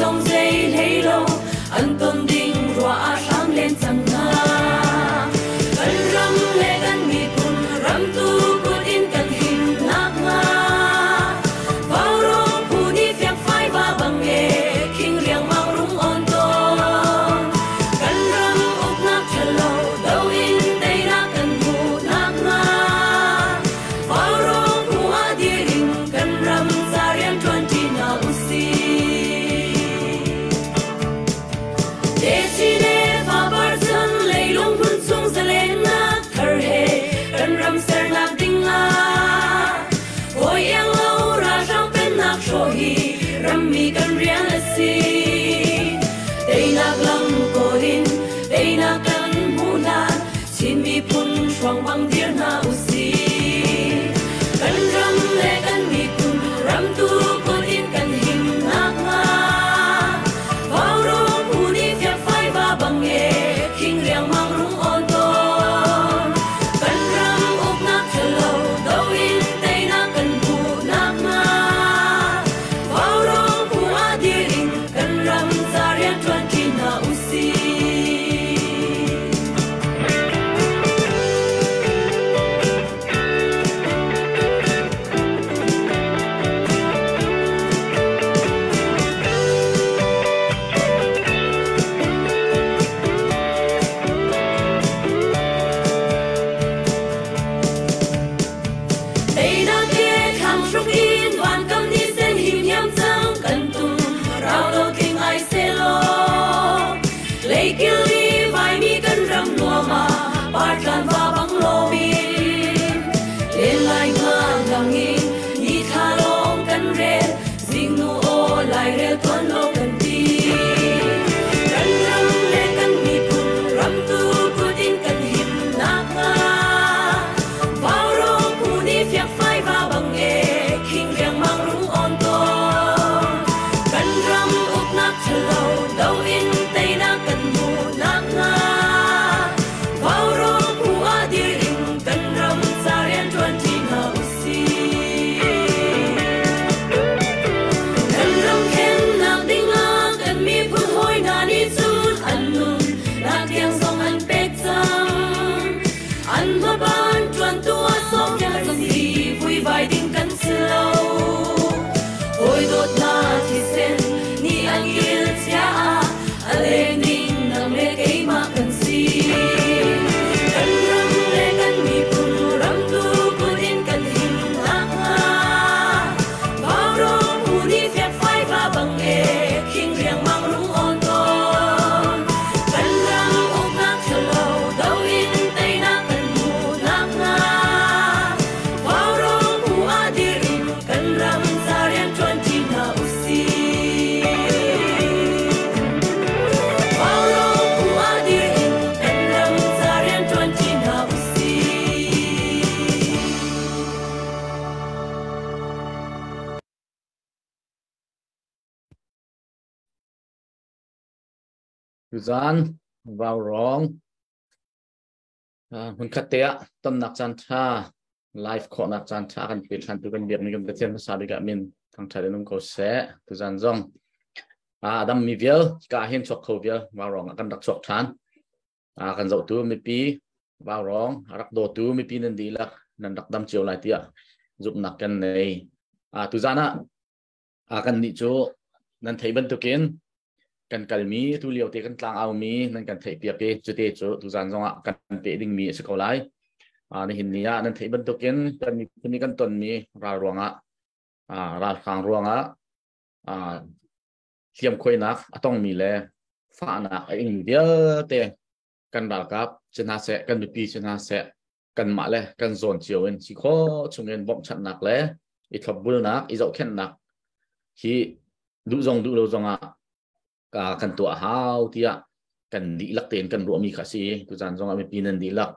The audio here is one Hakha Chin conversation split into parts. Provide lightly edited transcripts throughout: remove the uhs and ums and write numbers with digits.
zong zei hlei lo an ton ding ruah ah hram len cang hna. Kan ram le kan miphun ram tu kut in kan him nakhnga Vaurawng phu nih fiangfai va bang e khing riangmang rung on tawn. Kan ram uknak ṭhalo do in teinak kan hmuh nakhnga Vaurawng phu ah dir in kan ram ca rian ṭuan ṭi hna usih. Techi le fapar cun leilung hmun chung zalennak thar he kan ram sernak ding ah hawi iang lo ralhrang pennak hrawh hi rammi kan rian a si. Teinak lam kawl in teinak kan hmuh hlan Chin miphun hruang bang dir hna usih. Kan ram le kan miphun ramtu kut in kan him nakhnga Vaurawng phu nih fiangfai va bang e khing riangmang rung awn tawn. Kan ram uknak ṭhalo do in teinak kan hmuh nakhnga Vaurawng phu ah dir in kan ram ca rian ṭuan ṭi hna usih. Teinak ke thlang hruk in vankam ni sen him hiam cang kan tum rau lo tling ai selaw leikil li vaimi kan ram nuam ah partlan va bang lomin len lai nga langin ni thla lawng kan rel zingnu aw lairel tuan lo kan ti. Kan ram le kan miphun ramtu kut in kan him nakhnga Vaurawng phu nih fiangfai va bang e khing riangmang rung awn tawn. Kan ram uknak ṭhalo do in teinak kan hmuh nakhnga Vaurawng phu ah dir in kan ram ca rian ṭuan ṭi hna usih. Kan ram khennak dingah kan miphun hawi hna nih cun an nun nak tiang zong an pek cang. An hmaban ṭuantu ah sawm kan si vuivai ding kan si lo. Hawi dawt hna thisen nih an kil chia ah a leng ding nang le keimah kan si. Kan ram le kan miphun ramtu kut in kan him nakhnga Vaurawng phu nih fiangfai va bang e khing riangmang rung awn tawn. Kan ram uknak ṭhalo do in teinak kan hmuh nakhnga Vaurawng phu ah dir in kan ram ca rian ṭuan ṭi hna usih. Vaurawng phu ah dir in kan ram ca rian ṭuan ṭi hna usih. Tuzaan vaurawng hmunkhat te ah tonnak caan ṭha live khawhnak caan ṭha kan pe ṭhan tu kan biakmi kan Pathian hmasa bik ah min thangṭhat in um ko seh. Tuzaan zong a dam mi vial ka hin chuak kho vial vaurawng ah kan rak chuak ṭhan. Kan zohtu mipi vaurawng a rak dawtu mipi nan dihlak nan rak dam cio lai tiah zumhnak kan nei. Tuzaan ah kan nih cu nan theih bantukin kan kalmi tu lio te kan tlang aumi nan kan theih piak i cute cu tuzaan zongah kan peh dingmi a si ko lai. Nihin ni ah nan theih bantukin kan miphun nih kan tonmi ral ruangah ralhrang ruangah hliamkhuainak a tongmi le fahnak a ingmi vialte kan ralkap si hna seh, kan mipi si hna seh, kanmah le kan zawn cio in si khawh chungin bawmhchanhnak le i thlopbulnak, i zohkhenhnak hi duh zong duh lo zongah kan tuah hau tiah kan dihlak tein kan ruahmi kha a si. Tuzaan zongah mipi nan dihlak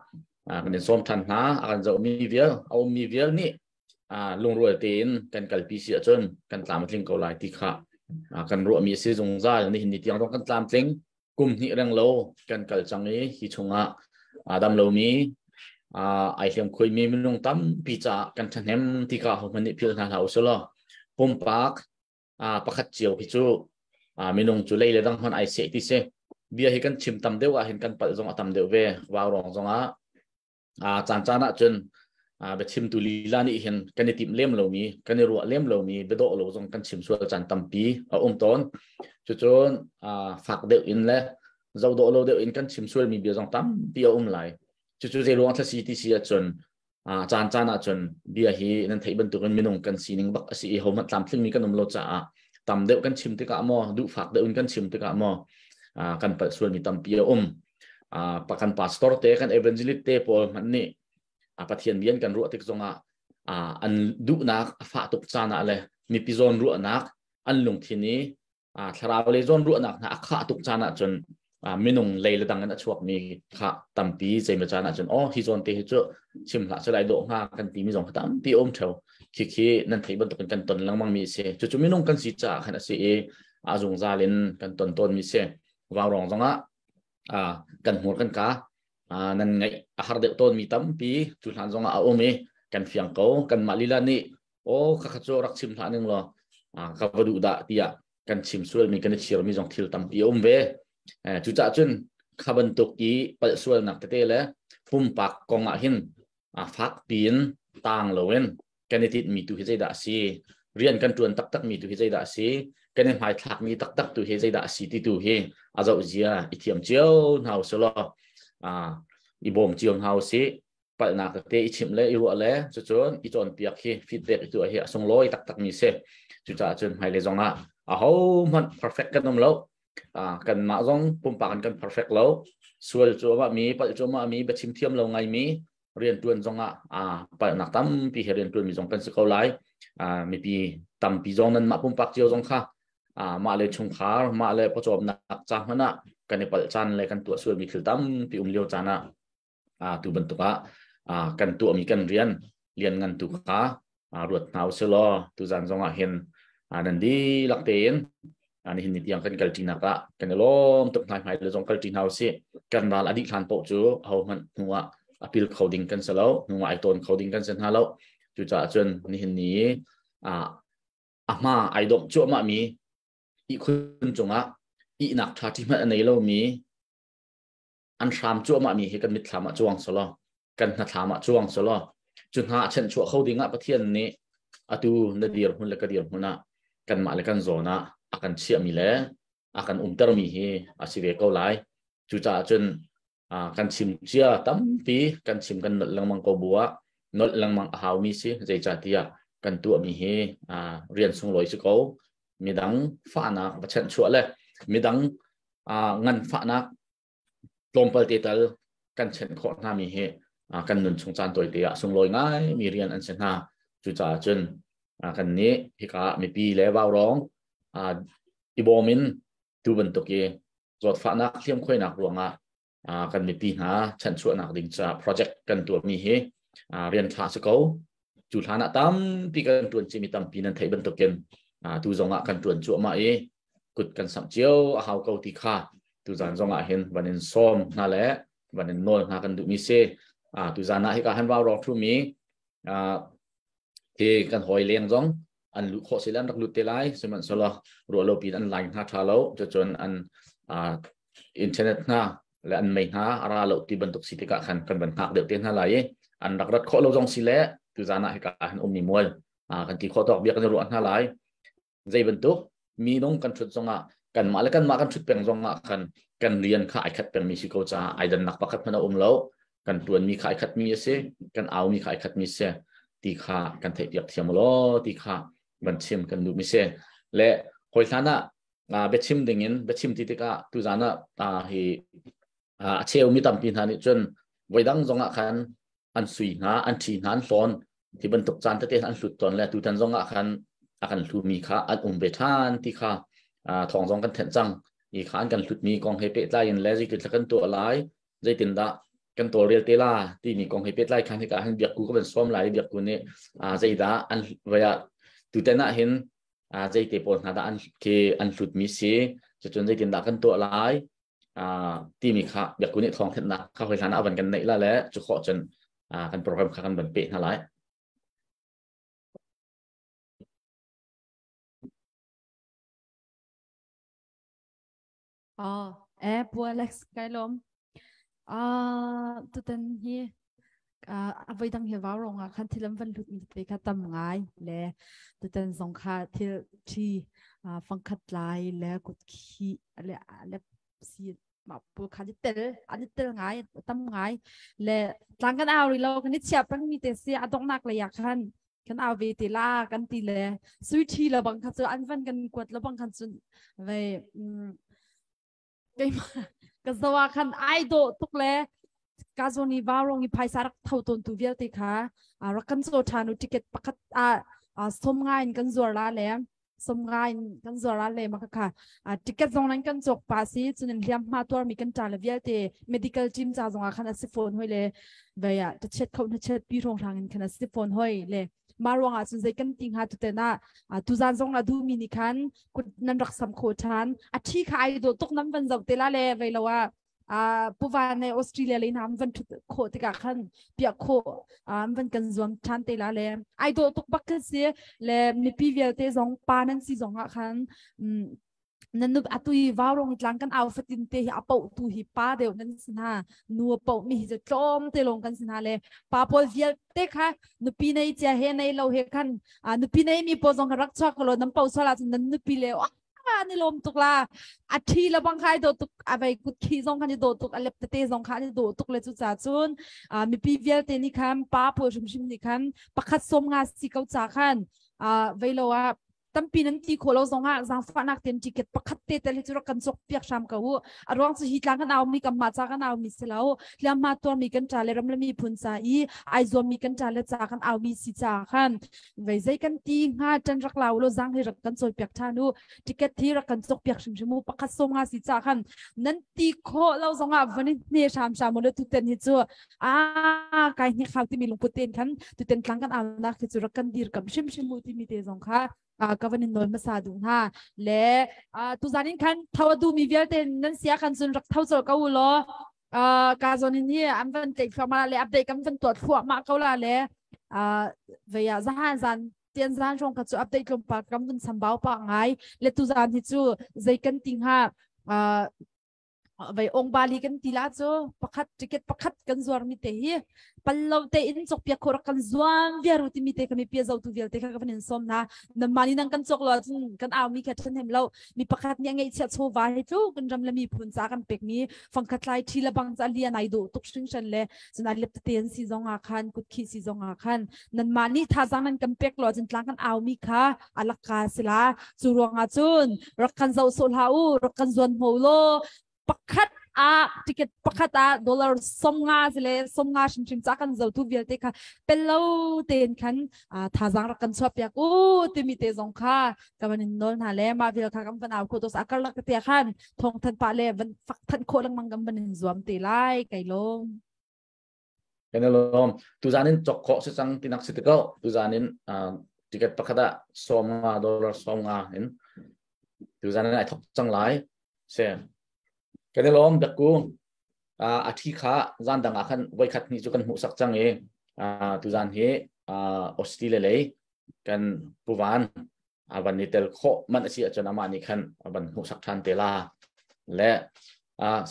kan in sawm ṭhan hna. A kan zohmi vial, a ummi vial nih lungrual tein kan kalpi si ahcun kan tlam a tling ko lai ti kha kan ruahmi a si zungzal. Nihin ni tiang zong kan tlamtling. Kum hnih reng lo kan kal cang i hi chungah dam lomi ai hliamkhuaimi minung tampi caah kan ṭhahnem ti kha hohmanh nih philh hna hlah usih law pumpak pakhat cio hi cu Minung cu lei le dang hman ai seh ti si. Bia hi kan chim tam deuh ah hin kan palh zong a tam deuh ve. Vau rong zong ah caan caan ah cun biachimtu lila nih hin kan i timh lem lomi, kan i ruah lem lomi biadawh lo zong kan chim sual caan tampi a um tawn. Cucun fak deuh in le zohdawh lo deuh in kan chim sualmi bia zong tampi a um lai. Cucu zei ruang thla si ti si ahcun caan caan ahcun bia hi nan theih bantukin minung kan sining bak a si i hohmanh tlamtlingmi kan um lo caah tam deuh kan chim tikah maw duhfak deuh in kan chim tikah maw kan palh sualmi tampi a um. Kan pastor te kan evangelist te pawl hmanh nih Pathian bia kan ruah tik zongah an duhnak a fah tuk caan ah le mipi zawn ruahnak an lungthin i thlarau le zawn ruahnak hna a khah tuk caan ahcun minung lei le dang in a chuakmi kha tampi zeimaw caan ahcun oh hi zawn te hi cu chim hlah cu lai dawh hnga kan timi zong kha tampi um theo. Khi khi nan theih bantukin kan ton lengmang mi a si. Cucu minung kan si caah khan a si i a zungzal in kan ton tawn mi si. Vaurong zongah kan hmur kan ka nan ngaih a har deuh tawn mi tampi cu hlan zongah a um i kan fiang ko. Kanmah lila nih oh kha kha cu rak chim hlah ning law ka va duh dah tiah kan chim sualmi kan i chirmi zong thil tampi a um ve. Cucaah cun kha bantuk i palh sualnak tete le pumpak kong ah hin fak piin tang loin kan i tinhmi tu hi zeidah a si, rian kan ṭuan taktakmi tu hi zeidah a si, kan i hmaithlakmi taktak tu hi zeidah a si ti tu hi a zoh zia i thiam cio hna usih law i bawm cio hna usih. Palhnak tete i chimh le i ruah le cucun i cawnpiak hi feedback i tuah hi a sunglawi taktakmi si. Cucaah cun hmailei zongah ahohmanh perfect kan um lo. Kanmah zong pumpak in kan perfect lo. Sual cuahmah mi, palh cuahmah mi, biachim thiam lo ngaimi, rianṭuan zongah palhnak tampi he rianṭuan mi zong kan si ko lai. Mipi tampi zong nanmah pumpak cio zong kha mah le chungkhar, mah le pawcawmnak ca hmanh ah kan i palh caan le kan tuah sualmi thil tampi um lio caan ah tu bantuk ah kan tuahmi kan rian lian ngan tu kha ruat hna usih law tuzan zong ah hin nan dihlak tein nihin ni tiang kan kalṭi nak ah kan i lawm tuk. Hmai hmai le zong kalṭi hna usih. Kan ral a dih hlan paoh cu ahohmanh hnu ah a pil kho ding kan si lo, hnu ah ai tawn kho ding kan si hna lo. Cucaah cun nihin ni a hma ai dawmh cuahmah mi ihkhun cungah ihnak ṭha ṭi hmanh a nei lomi an hram cuahmah mi hi kan mitthlam ah cuang selaw, kan hnathlam ah cuang selaw, cu hna a chenchuah kho ding ah Pathian nih atu na dirhmun le ka dirhmun ah kanmah le kan zawn ah a kan chiahmi le a kan umtermi hi a si ve ko lai. Cucaah cun kan chim cia tampi kan chim kan nolh lengmang ko bu ah nolh lengmang a haumi si. Zeicahtiah kan tuahmi hi rian sunglawi si ko. Midang fahnak va chanhchuah le midang ngan fahnak tlawmpal te tal kan chenh khawh hna mi hi kan nun chung caan tawi te ah sunglawi ngai mi rian an si hna. Cucaah cun kan nih hika mipi le vaurong i bawm in tu bantuk i zawtfahnak hliamkhuainak ruangah kan mipi hna chanchuahnak ding ca project kan tuahmi hi rian ṭha si ko. Cu hlan ah tampi kan ṭuan cimi tampi nan theih bantukin tu zong ah kan ṭuan cuahmah i kut kan samh cio a hau ko ti kha tuzan zong ah hin van in sawm hna le van in nawl hna kan duhmi si. Tuzan ah hika han vau rawk ṭhumi hi kan hawi leng zong an luh khawh sile an rak lut te lai, sihmanhsehlaw ruah lo piin an line hna ṭha lo, cucun an internet hna le an mei hna a ra lo ti bantuk si tikah khan kan van hngak deuh te hna lai i an rak rat khawh lo zong si le tuzan ah hika hin ummi mual kan ti khawh tawk bia kan i ruah hna lai. Zei bantuk mi nung kan ṭhut zongah kanmah le kanmah kan ṭhut peng zongah khan kan rian kha ai khat pengmi si ko caah ai dannak pakhat hmanh a um lo. Kan ṭuanmi kha ai khatmi a si, kan aumi kha ai khatmi si ti kha kan theihpiak thiam law ti kha van chim kan duhmi si. Le hawi hlan ah biachim dingin biachim ti tikah tuzan ah hi a cheumi tampi hna nih cun voidang zongah khan an sui hna, an ṭhi hna, an hlawn ti bantuk caan tete an hlut tawn le tutan zong ah khan a kan hlumi kha an um ve ṭhan ti kha thawng zong kan thenh cang i kha an kan hlutmi kong he pehtlai in le zeitin kan tuah lai, zeitindah kan tawlrel te la timi kong he pehtlai khan hika hin biakku ka van sawm lai. Biakku nih zeidah an vaya tutan ah hin zeite pawl hna dah an khi an hlutmi si, cucun zeitindah kan tuah lai timi kha biakku nih thawng thenhnak kha hoi hlan ah van kan neih la le cu khawh cun kan program kha kan van peh hna lai. Oh, eh Pu Alex kai lawm. Ah, tutan hi a voi dang hi vau rong ah khan thil an van lut mi te kha tam ngai le tutan zong kha thil thi fangkhat lai le kut khi le le si ma pu kha ni tel an tel ngai tam ngai le tlang kan au ri lo kan i chia peng mi te si adong nak le ya khan kan au ve te la kan ti le sui thi la bang kha chu an van kan kuat la bang khan chun ve keimah ka zawa khan ai dawh tuk le ka zawn i vaurong i phaisa rak tho tawn tu vialte kha rak kan caw ṭhan u ticket pakhat ah som nga in kan zuar la le som nga in kan zuar la le maka kha ticket zong nan kan cawk pa si cun in hliam hma tuar mi kan ṭa le vialte medical team ca zong ah khan a si phone hoi le vei ah ta chet kho na chet pi rong rang in khan a si phone hoi le mah ruangah cun zei kan ti hnga tuten ah tuzan zong la duhmi nih khan kut nan rak sam kho ṭhan a ṭhi kha ai dawh tuk nan van zoh te la le vei lo ah puva ne Australia lei hna van ṭhut khawh tikah khan piah khawh van kan zuam ṭhan te la le ai dawh tuk bak kan si le mipi vialte zong pa nan si zong ah khan Nan nu atu i vaurong tlang kan au fatin te hi a poh tu hi pa deuh nan si hna nu a poh mi hi cu tlawm te lawng kan si hna le pa pawl vialte kha nupi nei cia he nei lo he khan nupi nei mi pawl zong kha rak chuak lo nan poh sual ahcun nan nupi le ni lawm tuk la a thi la bang khai do tuk a vei kut khi zong khan i do tuk a lep tete zong kha ni do tuk le cu ca cun mipi vialte nih khan pa pawl hrimhrim nih khan pakhat som nga si ko ca khan vei lo ah Tampi nan ti khawh lo zongah zaangfahnak ten ticket pakhat te tel hi cu rak kan cawk piak hram ko u. A ruang cu hi tlang kan au mi kan mah ca kan au mi si lo. Hliamhma tuar mi kan ṭa le ram le miphun ca i ai zuam mi kan ṭa le ca kan au mi si ca khan vei zei kan ti hnga ṭan rak la u law zang hi rak kan cawi piak ṭhan u. Ticket hi rak kan cawk piak hrimhrim u. Pakhat sawm nga si ca khan nan ti khawh lo zongah van i hne hramhram u le tuten hi cu a kai hnik hau timi lungput ten khan tuten tlang kan au nak khi cu rak kan dir kam hrimhrim mu timi te zong kha ka van in nawl hmasa duh hna le tuzan in khan tho a duhmi vialte nan sia khan cun rak tho col ko u law ka zon in hi an van tleih thluahmah le update kan van tuah thluahmah ko la le veia zahan zan tian zan rong ka cu update tlawmpal kan vun sambau pa ngai le tuzan hi cu zei kan ti hnga Vei ong bali kan ti la cu pakhat ticket pakhat kan zuar mi te hi pallo te in cok piak khor kan zuam viaru ti mi te kami pia zo tu vialte kha ka van in som na nan mani nang kan cok lo cun kan au mi kha then hem lo mi pakhat nih ngei chia cho va hi tlu kan ram le mi phun cha kan pek mi fangkhat lai thi la bang cha lian ai do tuk hring shan le cun ai lep te an si zong ah khan kut khi si zong ah khan nan ma ni tha zang nan kan pek lo cun tlang kan au mi kha alaka sila cu ruangah cun rak kan zoh sawh hlah u rak kan zuan hmo law pakhat ah ticket pakhat ah dollar 50 le 50 hrimhrim ca kan zotu vialte kha pello tein khan thazang rak kan chuah piak u timi te zong kha ka van in nawl hna le mah vial kha kan van au kho tos akar lak te khan thong than pa le van fak than kho lengmang kan van in zuam te lai kai lom. Kan i lawm. Tuzan in cawk khawh si cang tinak si ti ko. Tuzan in ticket pakhat ah 50 dollar 50 in tuzan in ai thok cang lai. Se. Kan i lawm dakku. A thi kha zan dang ah khan voikhat ni cu kan hmuh sak cang i tuzan hi Australia lei kan puvan a van i tel khawh man a si ahcun amah nih khan a van hmuhsak ṭhan te la. Le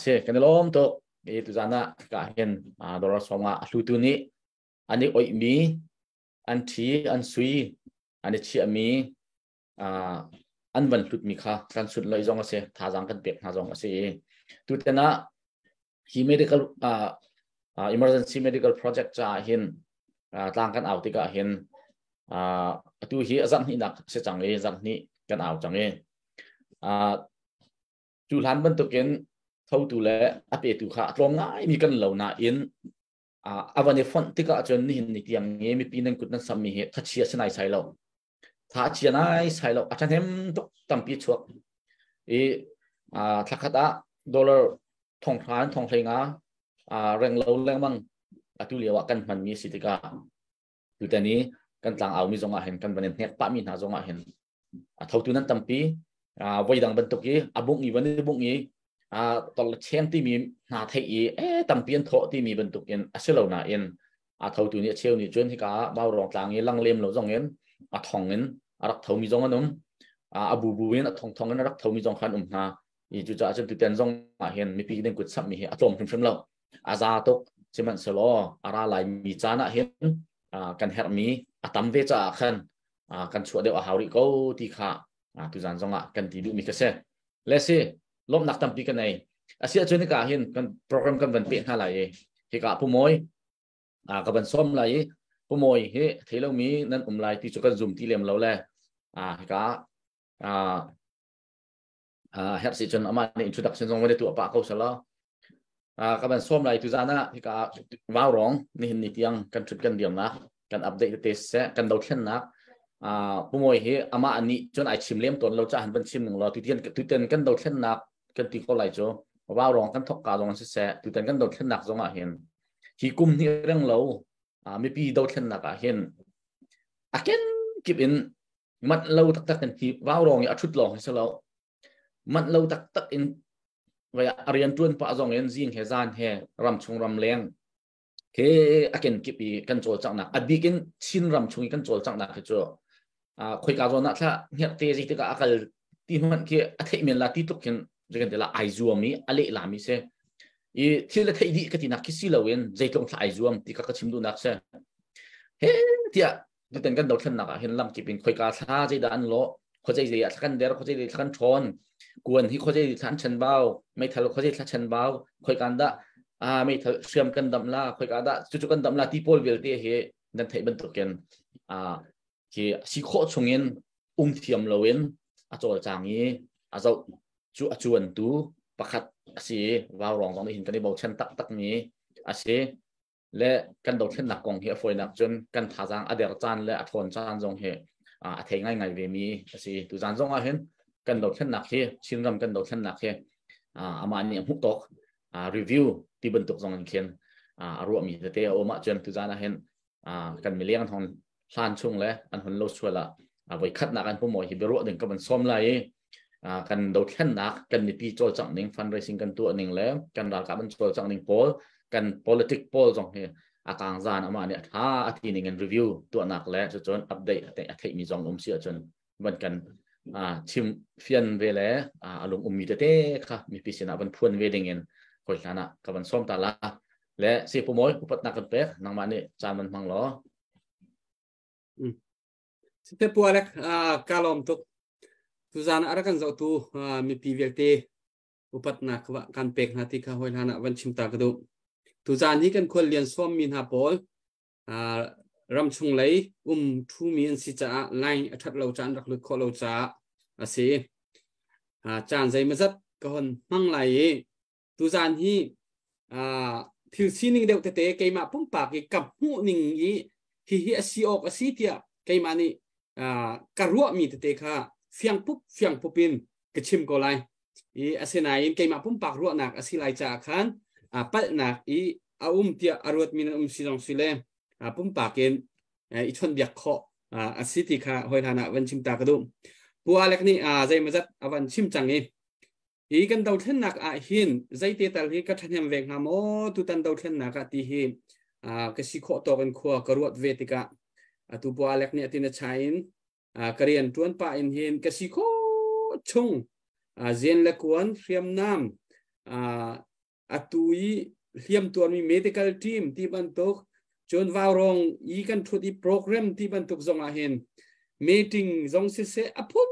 si kan i lawm tuk. I tuzan ah ka hin dollar 50 a hlutu nih an i oihmi an ṭhi an sui an i chiahmi an van hlutmi kha kan sut loi zong a si thazaang kan pek hna zong a si i tutan ah hi medical emergency medical project caah hin tlang kan au tikah hin atu hi a zarh hnihnak si cang i zarh hnih kan au cang i cu hlan bantukin thotu le a petu kha a tlawm ngaimi kan lo nain a van i fonh tikah cun nihin ni tiang i mipi nan kut nan sammi hi thachia si nai sai lo tha chia nai sai lo a ṭhahnem tuk tampi chuak i thlakhat ah dollar thong hra thong hlei nga reng lo lengmang atu lio ah kan hmanmi si tikah tutan i kan tlang aumi zong ah hin kan van in hnek pahmi hna zong ah hin a thotu nan tampi voi dang bantuk i a bungh i van i bungh i tol cheng timi hna theih i e tampi an thawh timi bantuk in a si lo nain a thotu nih a cheu nih cun hika Vaurong tlang i lang lem lo zong in a thong in a rak thomi zong an um a bu bu in a thong thong in a rak thomi zong khan um hna. I cu caah cun tutan zong ah hin mipi ding kut samh mi hi a tlawm hrimhrim lo. A za tuk. Sihmanhsehlaw a ra lai mi caan ah hin kan herhmi a tam ve caah khan kan chuah deuh a hau rih ko ti kha tuzan zong ah kan ti duhmi ka si. Le si lawmhnak tampi ka nei. Asi ahcun hika hin kan program kan van peh hna lai i hika Pu Mawi ka van sawm lai i Pu Mawi hi thei lomi nan um lai ti cu kan zum ti lem lo le hika herh si cun amah nih introduction zong van tuah pah ko selaw ka van sawm lai tuzan ah hika Vaurawng nihin ni tiang kan thut kan diamnak kan update te seh kan dothlennak Pu Mawi hi amah nih cun ai chim lem tawn lo ca han van chim ning law tutian tutan kan dothlennak kan ti ko lai cu Vaurawng kan thok ka zong siseh tutan kan dothlennak zong ah hin hi kum hnih reng lo mipi dothlennak ah hin a ken kip in manh lo taktak in hi Vaurawng i a thut lawng hi si lo manh lo taktak in vai a rian tuan pah zong in zing he zan he ram chung ram leng he a ken kip i kan cawlcanghnak a bik in Chin ram chung i kan cawlcanghnak hi cu khoika zawn ah thla hngerh te zi tikah a kal ti hmanh khi a theih men la ti tluk khin kan ti la ai zuam i a leh lami si i thil a theih dih ka tinak khi si loin zeitlung thla ai zuam ti ka ka chim duhnak si he tiah tutan kan dothlennak ah hin lamkip in khoika thla zeidah an lawh khuazei zei ah thla kan der khuazei zei thla kan ṭhawn kuan hi khuazei thla an chen bau meithal khuazei thla chen bau khoika dah a meithal hriam kan damh la khoika dah cucu kan damh la ti pawl vialte hi nan theih bantukin a khi si khawh chungin um thiam loin a cawlcang i a zoh cu a cuantu pakhat a si Vaurawng zong nih hin kan i bochan taktak mi a si. Le kan dothlennak kong hi a fawinak cun kan thazaang a der caan le a ṭhawn caan zong hi a thei ngaingai ve mi a si. Tuzaan zong ah hin kan dothlennak hi Chinram kan dothlennak hi amah nih a hmuh tawk review ti bantuk zong in khin a ruahmi tete a um ahcun tuzaan ah hin kan miliang hon hlan chung le an hun lo sual ah voi khatnak an pumawi hi biaruah ding ka van sawm lai i kan dothlennak kan mipi cawlcangh ning fundraising kan tuah ning le kan ralkap an cawlcangh ning pawl kan politic pawl zong hi a kang zan amah nih a tha a ti ning in review tuahnak le cucun update a theihmi zong um si ahcun van kan chim fian ve le a lung ummi tete kha mipi sinah van phuan ve ding in hoi hlan ah ka van sawm ta la le si pu mawi upatnak kan pek nangmah nih caan van hmang law. Site pu Alek ka lawm tuk. Tuzan a rak kan zohtu mipi vialte upatnak kan pek hna ti kha hoi hlan ah van chim ta ka duh. Tuzan hi kan khual lian sawm mi hna pawl ram chung lei um thu mi an si caah line a that lo caan rak lut khawh lo caah a si. Caan zeimazat ka hon hmang lai i tuzan hi thil sining deuh tete keimah pumpak i ka hmuh ning i hihi a si awk a si tiah keimah nih ka ruahmi tete kha fiang pup fiang pup in ka chim ko lai i asinain keimah pumpak ruahnak a si lai caah khan palhnak i a um tiah a ruatmi nan um si zong si le pumpak in i chawnhbiak khawh a si ti kha hoi hlan ah van chim ta ka duh. Pu Alek nih zeimawzat a van chim cang i hi kan dothlennak ah hin zeite tal hi ka ṭhahnem ve hnga maw tutan dothlennak ah ti hi ka si khawh tawk in khua ka ruat ve tikah atu Pu Alek nih atin a chain ka rian ṭuan pah in hin ka si khawh chung zen le kuan hriamnam atu i hliam tuarmi medical team ti bantuk cun Vaurawng i kan ṭhut i program ti bantuk zong ah hin meeting zong siseh a phun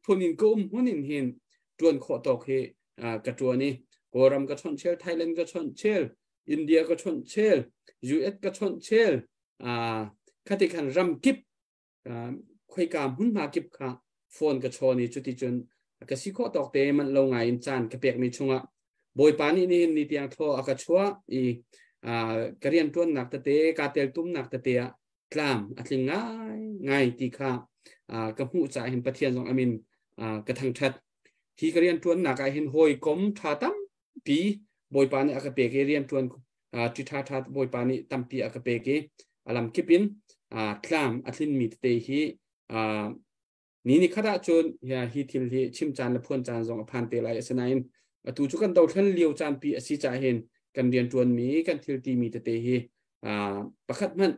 phun in ka um hmun in hin ṭuan khawh tawk hi ka ṭuan i Kawlram ka chawnh chel, Thailand ka chawnh chel, India ka chawnh chel, US ka chawnh chel, khati khan ram kip khoika hmunhma kip kha phone ka chawn i cuticun ka si khawh tawk te manh lo ngai in caan ka pekmi chungah Bawipa nih nihin ni tiang thaw a ka chuah i ka rianṭuannak tete kaa teltumnak tete ah tlam a tling ngai ngai ti kha ka hmuh caah hin Pathian zong amin ka thangṭhat. Hi ka rianṭuannak ah hin hawikom ṭha tampi Bawipa nih a ka pek i rianṭuan ṭi ṭha ṭha Bawipa nih tampi a ka pek i a lam kip in tlam a tlinmi tete hi ni ni khat ahcun hi thil hi chim caan le phuan caan zong a phan te lai. Asinain atu cu kan dothlen lio caan pi a si caah hin kan rianṭuanmi kan thil timi tete hi pakhat hmanh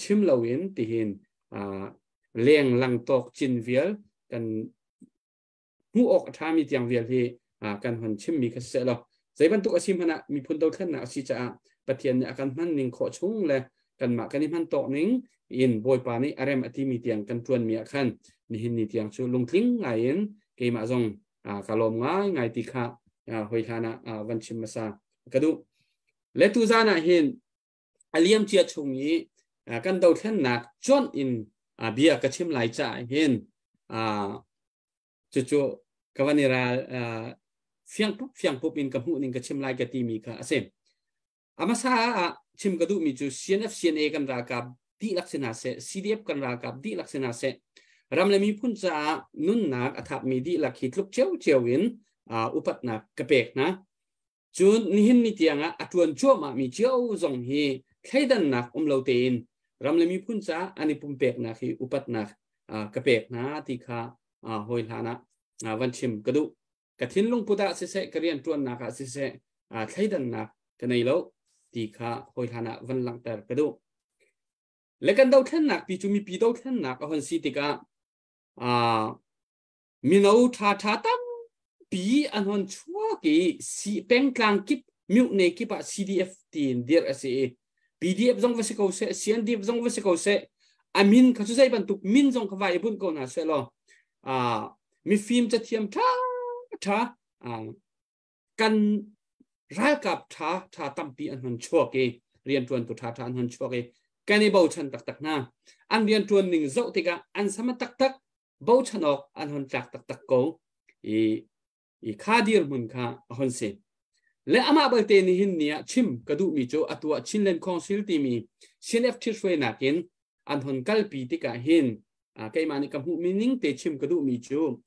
chim loin tihin leng lang tawk cin vial kan hmuh awk a ṭhami tiang vial hi Kan hon chimmi kha siseh law zei bantuk a si hmanh ah miphun dothlennak a si caah Pathian nih a kan hman ning khawh chung le kanmah kan i hman tawk ning in Bawipa nih a rem a timi tiang kan ṭuanmi ah khan nihin ni tiang cu lungtling ngai in keimah zong ka lawm ngaingai ti kha hoi hlan ah van chim hmasa ka duh. Le tuzan ah hin a liam cia chung i kan dothlennak cuanh in bia ka chim lai caah hin cucu ka van i ral fiangpup fiangpup in ka hmuh ning ka chim lai ka timi kha a si. A hmasa ah chim ka duhmi cu CNF CNA kan ralkap dihlak si hna seh, CDF kan ralkap dihlak si hna seh, ram le miphun caah nunnak a thapmi dihlak hi tluk ciocio in upatnak ka pek hna. Cun nihin ni tiangah a ṭuan cuahmahmi cio zong hi thleidannak um lo tein ram le miphun caah an i pumpeknak hi upatnak ka pek hna ti kha hawi hlan ah van chim ka duh. Ka thinlung put ah siseh, ka rianṭuannak ah siseh, thleidannak ka nei lo ti kha hawi hlan ah van langhter ka duh. Le kan dothlennak pi cu mipi dothlennak a hon si tikah mino ṭhaṭha tampi an hon chuak i si pengtlang kip myone kip ah CDF tiin dirh a si i PDF zong va si ko seh, CNDF zong va si ko seh, a min kha cu zei bantuk min zong kha vai i bunh ko hna seh law mifim cathiam ṭha ṭha kan ralkap ṭha ṭha tampi an hon chuak i rianṭuantu ṭha ṭha an hon chuak i kan i bochan taktak hna. An rianṭuan ning zoh tikah an sama taktak bochan awk an hon tlak taktak ko i i kha dirhmun kha a hon si. Le amah balte nihin ni ah chim ka duhmi cu atu ah Chinland Council timi CNF ṭhithruainak in an hon kalpi tikah hin keimah nih ka hmuhmi ning te chim ka duhmi cu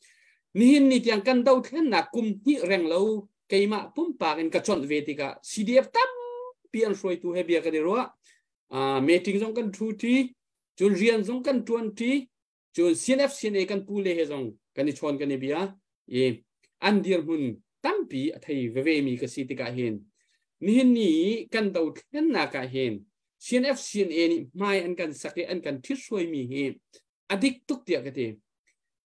nihin ni tiang kan dothlennak kum hnih reng lo keimah pumpak in ka chawnh ve tikah CDF tampi an hruaitu he bia kan i ruah, meeting zong kan ṭhu ṭi, cun rian zong kan ṭuan ṭi, cun CNF CNA kan pu le he zong kan i chawn kan i bia i an dirhmun tampi a thei veve mi ka si tikah hin nihin ni kan dothlennak ah hin CNF CNA nih hmai an kan sak i an kan ṭhithruai mi hi a dik tuk tiah ka ti.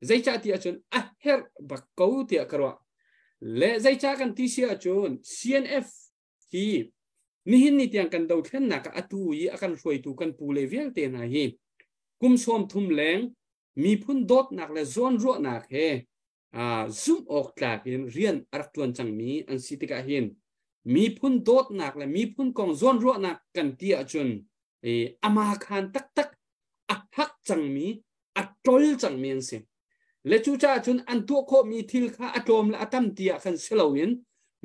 Zeicah ti ahcun a herh bak ko tiah ka ruah. Le zeicah kan ti si ahcun CNF hi nihin ni tiang kan dothlennak ah atu i a kan hruaitu kan pu le vialte hna hi kum 30 leng miphun dawtnak le zawnruahnak he zumh awk tlak in rian a rak ṭuan cangmi an si tikah hin miphun dawtnak le miphun kong zawnruahnak kan ti ahcun ama khan taktak a hak cangmi, a ṭol cangmi an si. Le cucaah cun an tuah khawhmi thil kha a tlawm le a tam ti ah khan si loin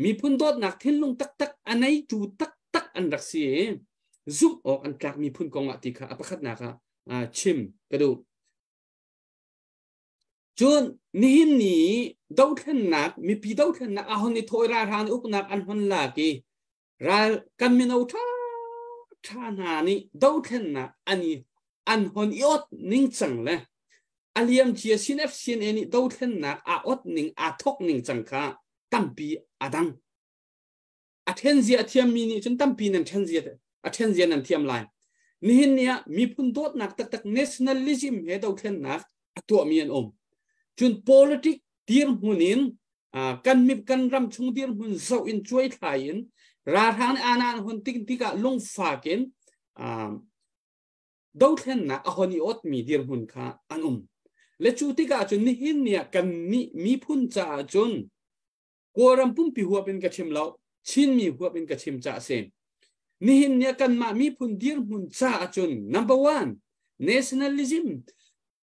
miphun dawtnak thinlung taktak a neitu taktak an rak si i zumh awk an tlak miphun kong ah ti kha a pakhatnak ah chim ka duh. Cun nihin ni dothlennak, mipi dothlennak a hon i thawi, ralhrang uknak an hon lak i ral kan mino ṭha ṭha hna nih dothlennak an i an hon i ot ning cang le a liam cia CNF CNA nih dothlennak aa ot ning, aa thok ning cang kha tampi a dang. A ṭhen zia a thiammi nih cun tampi nan ṭhen zia, a ṭhen zia nan thiam lai. Nihin ni ah miphun dawtnak taktak, nationalism he dothlennak a tuahmi an um, cun politic dirhmun in kan mip kan ram chung dirhmun zoh in cuai thlai in ralhrang nih ana an hon tik tikah lungfak in dothlennak a hon i otmi dirhmun kha an um. Le cu tikah cun nihin ni ah kan nih miphun caah cun Kawlram pumpi huap in ka chim lo, Chinmi huap in ka chim caah si. Nihin ni ah kanmah miphun dirhmun caah cun number one, nationalism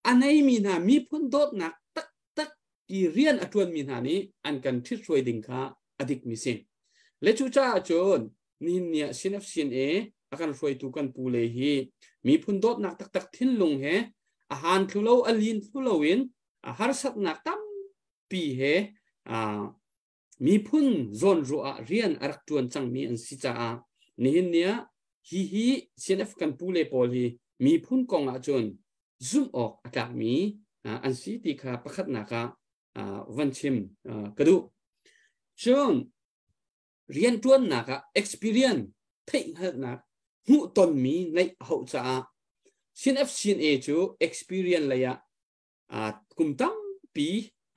a neimi hna, miphun dawtnak taktak i rian a ṭuanmi hna nih an kan ṭhithruai ding kha a dikmi si. Le cu caah cun nihin ni ah CNF CNA a kan hruaitu kan pu le hi miphun dawtnak taktak thinlung he a haan thlu lo, a lin thlu loin a harsatnak tampi he miphun zawnruah ah rian a rak ṭuan cangmi an si caah nihin ni ah hi hi CNF kan pu le pawl hi miphun kong ah cun zumh awk a tlakmi an si ti kha pakhatnak ah van chim ka duh. Cun rianṭuannak ah experience, theihhngalhnak, hmuhtonmi neih a hauh caah CNF CNA cu experience lei ah kum tampi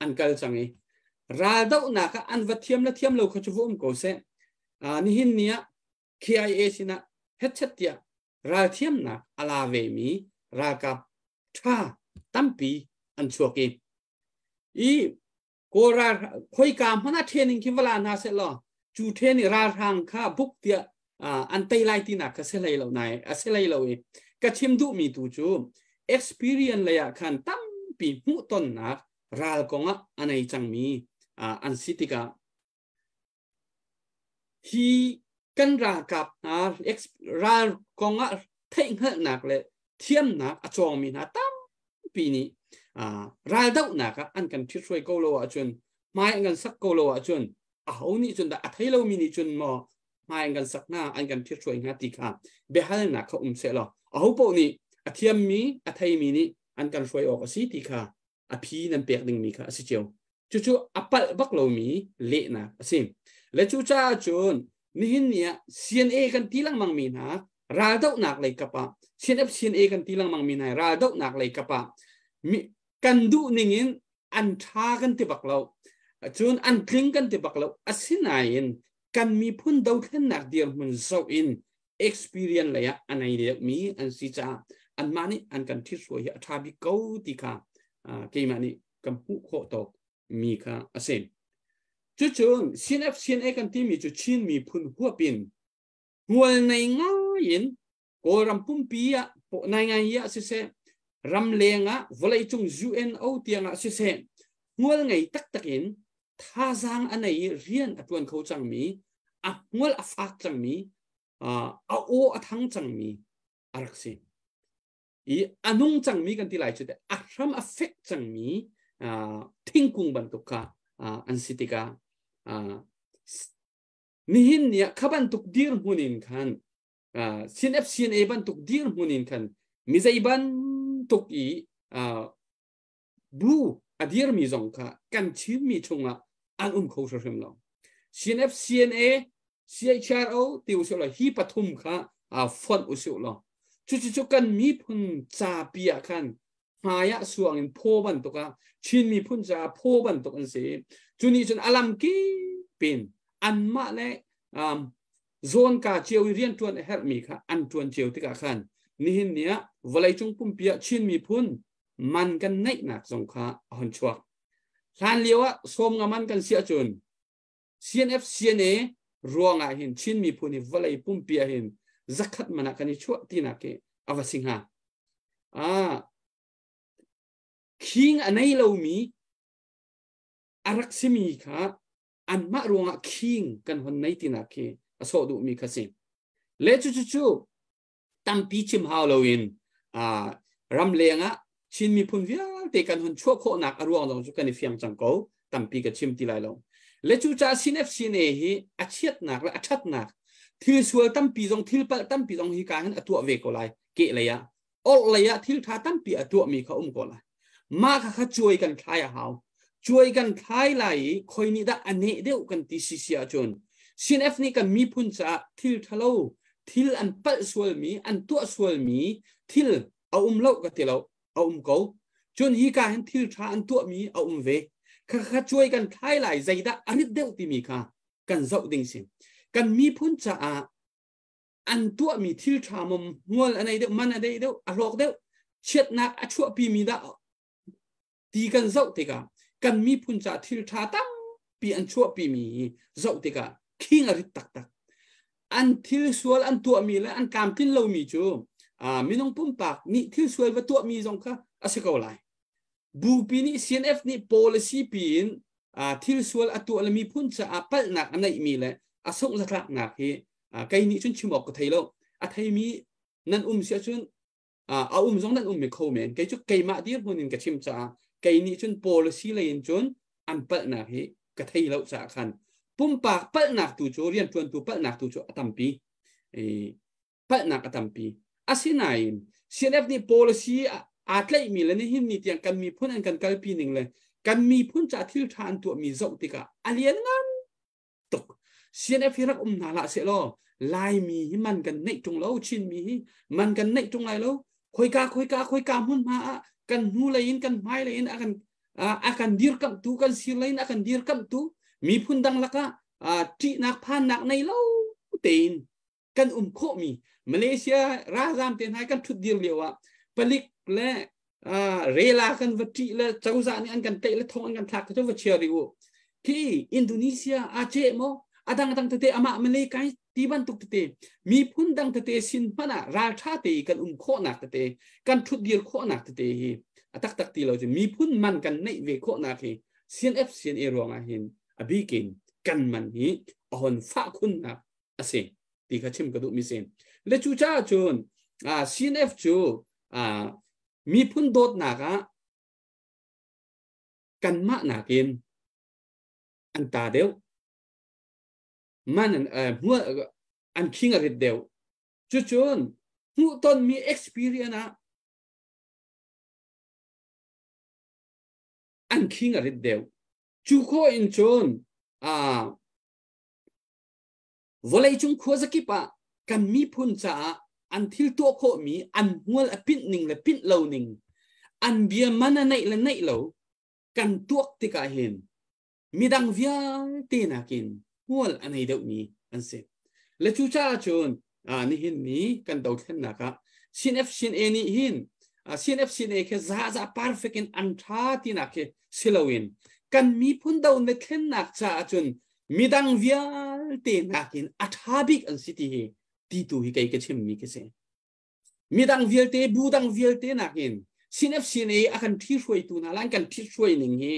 an kal cang i Ral dohnak ah an va thiam le thiam lo kha cu va um ko seh. Nihin ni ah KIA sinah hetchet tiah ralthiamnak a la vemi ralkap ṭha tampi an chuak i i Kawl ral khoika hmanh ah training khi va la hna seh law cu training ralhrang kha buk tiah an tei lai tinak kha si hlei lo nai a si hlei lo i ka chim duhmi tu cu experience lei ah khan tampi hmuhtonnak ral kong ah a nei cangmi an si tikah hi kan ralkap hna ral kong ah theihhngalhnak le thiamnak a cawngmi hna tampi nih raldohnak ah an kan ṭhithruai ko lo ahcun, hmai an kan sak ko lo ahcun, aho nih cun dah a thei lomi nih cun maw hmai an kan sak hna, an kan ṭhithruai hnga ti kha biahalnak kha um seh law aho paoh nih a thiammi, a theimi nih an kan hruai awk a si ti kha a phi nan pek dingmi kha a si cio. Cucu a palh bak lomi lehnak a si. Le cucaah cun nihin ni ah CNA kan ti lengmang mi hna raldohnak lei kap ah, CNF CNA kan ti lengmang mi hna raldohnak lei kap ah kan duh ning in an ṭha kan ti bak lo, cun an tling kan ti bak lo. Asinain kan miphun dothlennak dirhmun zoh in experience lei ah a nei deuhmi an si caah anmah nih an kan ṭhithruai hi a ṭha bik ko ti kha keimah nih kan hmuh khawh tawk mi kha a si. Cucun CNF CNA kan timi cu Chin miphun huap in hmual nei ngai in Kawlram pumpi ah nai ngai ah siseh, ramleng ah vawleicung UNO tiang ah siseh, hmual ngei taktak in thazaang a nei i rian a ṭuan kho cangmi, a hmual a fak cangmi, a aw a thang cangmi a rak si. I a nung cangmi kan ti lai cu, a hram a fek cangmi thingkung bantuk kha an si tikah nihin ni ah kha bantuk dirhmun in khan, CNF CNA bantuk dirhmun in khan mi zei bantuk i bu a dirmi zong kha kan Chinmi chungah an um kho hrimhrim lo. CNF CNA CHRO ti usih law hi pathum kha fonh usih law cucu kan miphun ca pi ah khan hmai ah suang in phaw bantuk ah, Chin miphun caah phaw bantuk an si. Cu nih cun alam kip in anmah le zawnka cio i rianṭuan a herhmi kha an ṭuan cio tikah khan nihin ni ah vawleicung pumpi ah Chin miphun man kan neihnak zong kha a hon chuak. Hlan lio ah sawm nga man kan si ahcun CNF CNA ruangah hin Chin miphun hi vawlei pumpi ah hin zakhat man ah kan i chuah tinak hi a va si hnga. Ah, khing a nei lomi a rak simi kha anmah ruangah khing kan hon nei tinak khi a sawh duhmi kha si. Le cu cu cu tampi chim hau loin ramleng ah Chin miphun vialte kan hun chuah khawhnak a ruang zong cu kan i fiang cang ko, tampi ka chim ti lai lo. Le cu caah CNF CNA hi a chiatnak le a ṭhatnak, thil sual tampi zong, thil palh tampi zong hi ka hin a tuah ve ko lai. Ke lei ah, orh lei ah thil ṭha tampi a tuahmi kha um ko lai. Mah kha kha cuai kan thlai a hau. Cuai kan thlai lai i khoi nih dah a neh deuh kan ti sisi ahcun CNF nih kan miphun caah thil ṭhalo, thil an palh sualmi, an tuah sualmi thil a um lo ka ti lo, a um ko. Cun hi ka hin thil ṭha an tuahmi a um ve. Kha kha cuai kan thlai lai, zeidah a rit deuh timi kha kan zoh ding si. Kan miphun caah an tuahmi thil ṭha mom hmual a nei deuh, man a nei deuh, a hlawk deuh, chiatnak a chuahpimi dah ti kan zoh tikah kan miphun caah thil ṭha tampi an chuahpimi hi zoh tikah khing a rit taktak. An thil sual an tuahmi le an tlamtlin lomi cu minung pumpak nih thil sual va tuahmi zong kha a si ko lai. Bupi nih, CNF nih policy pi in thil sual a tuah le miphun caah palhnak a neihmi le a sungh zatlaknak hi kei nih cun chim awk ka thei lo. A theimi nan um si ahcun, a um zong nan um mi kho men. Kei cu keimah dirhmun in ka chim caah kei nih cun policy lei in cun an palhnak hi ka thei lo caah khan pumpak palhnak tu cu, rianṭuantu palhnak tu cu a tampi, palhnak a tampi. Asinain CNF nih policy aa tlaihmi le nihin ni tiang kan miphun an kan kalpi ning le kan miphun ca thil ṭha an tuahmi zoh tikah a lian ngan tuk. CNF hi rak um hna hlah seh law Laimi hi man kan neih ṭung lo, Chinmi hi man kan neih ṭung lai lo. Khoika khoika khoika hmun hma ah kan hnu lei in, kan hmai lei in a kan A kan dirkamhtu, kan sirlei in a kan dirkamhtu, miphun dang lakah ṭihnak phannak nei lo tein kan um khawhmi. Malaysia ralzam te hna kan ṭhut dir lio ah palik le rela kan va ṭih le cozah nih an kan tlaih le thong an kan thlak cu va chia rih u. Khi Indonesia, Aceh maw, a dang dang tete, amah Malay kai ti bantuk tete, miphun dang tete sin hmanh ah ralṭha te i kan um khawhnak tete, kan ṭhutdir khawhnak tete hi a taktak ti lo cu miphun man kan neih ve khawhnak hi CNF CNA ruangah hin a bikin kan man hi a hon fah khunnak a si ti kha chim ka duh mi si. Le cu caah cun CNF cu miphun dawtnak ah kanmah nakin an ta deuh, man an an khing a rit deuh. Cucun hmuhtonmi experience ah an khing a rit deuh. Cu khawh in cun vawleicung khuazakip ah kan miphun caah an thil tuah khawhmi, an hmual a pinh ning le pinh lo ning, an bia man a neih le neih lo kan tuak tikah hin midang vialte nakin hmual a nei deuhmi an si. Le cu caah cun nihin ni kan dothlennak ah CNF CNA nih hin CNF CNA khi za za perfect in an tha tinak khi siloin kan miphun do le thlennak caah cun midang vialte nakin a tha bik an si ti hi ti tu hi kei ka chimmi khi si. Midang vialte, bu dang vialte nakin CNF CNA a kan thi hruaitu hna lan kan thi hruai ning hi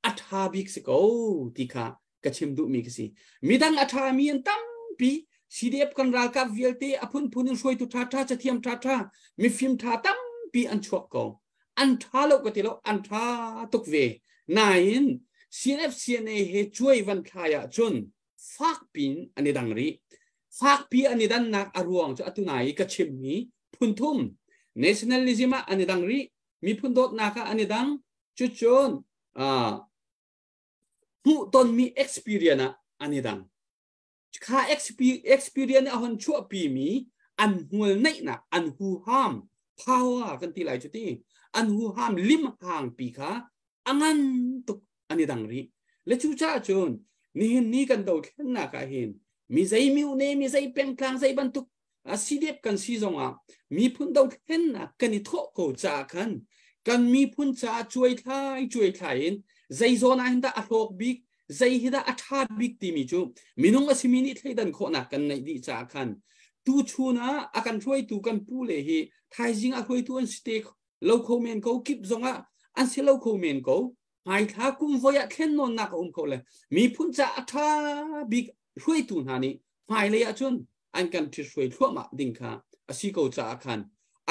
a tha bik si ko ti kha ka chim duhmi ka si. Midang a tha mi an tampi. CDF kan ralkap vialte a phunphun in hruaitu tha tha, cathiam tha tha, mifim tha tampi an chuak ko. An tha lo ka ti lo, an tha tuk ve. Nain CNF CNA he cuai van thlai ah cun fak pin an i dang rih. Fakpi an i dannak a ruang cu atu nai i ka chimmi phunthum nationalism ah an i dang rih, miphun dawtnak ah an i dang, cucun hmuhtonmi experience ah an i dang. Kha experience a hon chuahpi mi an hmual neihnak, an huham power kan ti lai cu ti, an huham lim hang pi kha a ngan tuk, an i dang rih. Le cu caah cun nihin ni kan dothlennak ah hin mi zei myone, mi zei pengtlang, zei bantuk CDF kan si zongah miphun dothlennak kan i thawh ko caah khan kan miphun caah cuai thlai cuai thlai in zei zawn ah hin dah a hlawk bik, zei hi dah a ṭha bik timi cu minung a simi nih thleidan khawhnak kan neih dih caah khan tu chun ah a kan hruaitu kan pu le hi thaizing a hruaitu an si te lo kho men ko, kip zongah an si lo kho men ko, hmaithla kum voi ah thlen nawnnak a um kho le miphun ca a ṭha bik hruaitu hna nih hmailei ah cun an kan ṭhithruai thluahmah ding kha a si ko caah khan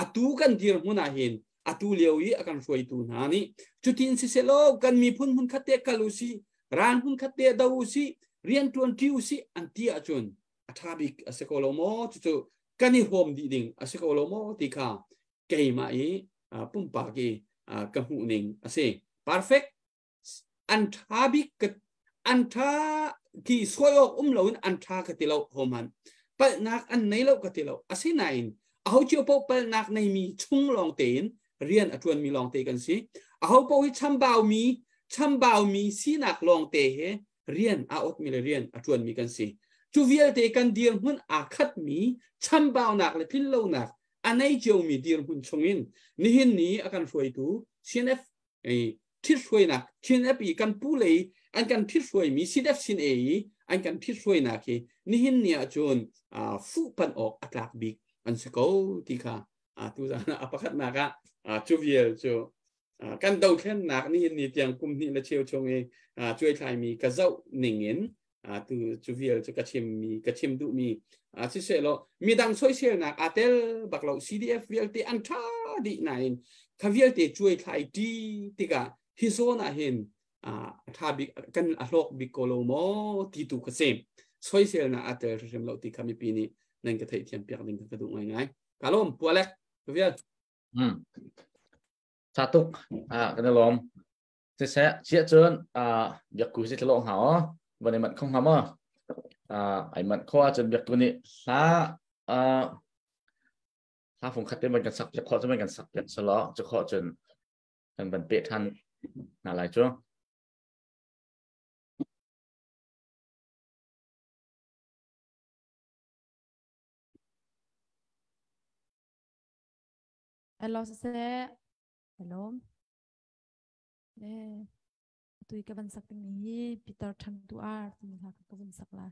atu kan dirhmun ah hin atu lio i a kan hruaitu hna nih cutin siselaw kan miphun hmun khat te kal u si, ran hmun khat te do u si, rian ṭuan ṭi u si an ti ahcun a ṭha bik a si ko lo maw? Cucu kan i hrawm dih ding a si ko lo maw ti kha keimah i pumpak i ka hmuh ning a si. Perfect an ṭha bik ka an ṭha ki sawi awk um loin an ṭha ka ti lo, homan palhnak an nei lo ka ti lo. Asinain aho cio paoh palhnak neimi chung lawng tein rian a ṭuanmi lawng te kan si. Aho paoh hi chambaumi chambaumi sinak lawng te he rian a otmi le rian a ṭuanmi kan si. Cu vialte kan dirhmun aa khatmi, chambaunak le tlinlonak a nei ciomi dirhmun chungin nihin ni a kan hruaitu CNF ṭhithruainak, CNF i kan pu lei an kan ṭhithruaimi CNF sin e i an kan ṭhithruainak hi nihin ni ahcun fuh panh awk a tlak bik an si ko ti kha tu zan a pakhatnak ah cu vial cu kan dothlennak nihin ni tiang kum hnih le cheu chung i cuaithlaimi ka zoh ning in tu cu vial cu ka chimmi, ka chim duhmi siseh law midang soiselnak aa tel bak lo. CDF vialte an ṭha dih nain kha vialte cuai thlai ṭi tikah hi zawn ah hin a ṭha bik, kan a hlawk bik ko lo maw ti tu ka si. Soiselnak aa tel hrim lo ti kha mipi nih nan ka theihthiam piak ding ka duh ngaingai. Ka lawm pualek vial. Tha tuk kan i lawm. Siseh, chiah cun biakku si thlo hnga o van i manh kho hnga maw? Ai manh kho ahcun biakku nih hla hla fung khat te man kan sak piak khawh cu man kan sak piak selaw cu khawh cun kan van peh than. Na lai cu. Hello siseh. Hello. Eh, tui ka van sak ding hi Peter Thang tu ar timi hla ka van sak lai.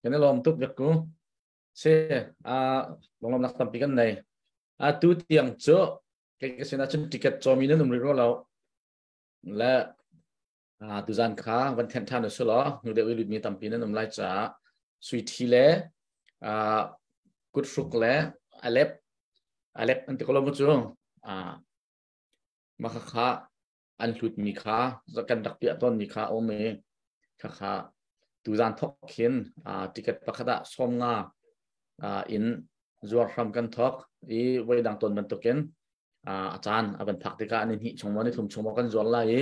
Kan i lawm tuk vek ku. Si, a lunglawmnak tampi kan nei. A tu tiang cu kei ka sinah cun ticket cawmi nan um rih rua lo. Le tuzan kha van then ṭhan u sulaw hnu deuh i lutmi tampi nan um lai caah sui thi le kuthruk le alep alep an ti ko lo mu cu mah kha an hlutmi kha kan rak piah tawnmi kha a um i khakha tuzan thok khin ticket pakhat ah 50 in zuar hram kan thok i voi dang tawn bantukin a caan a van phak tikah ni hnih chung maw ni thum chung maw kan zuar lai i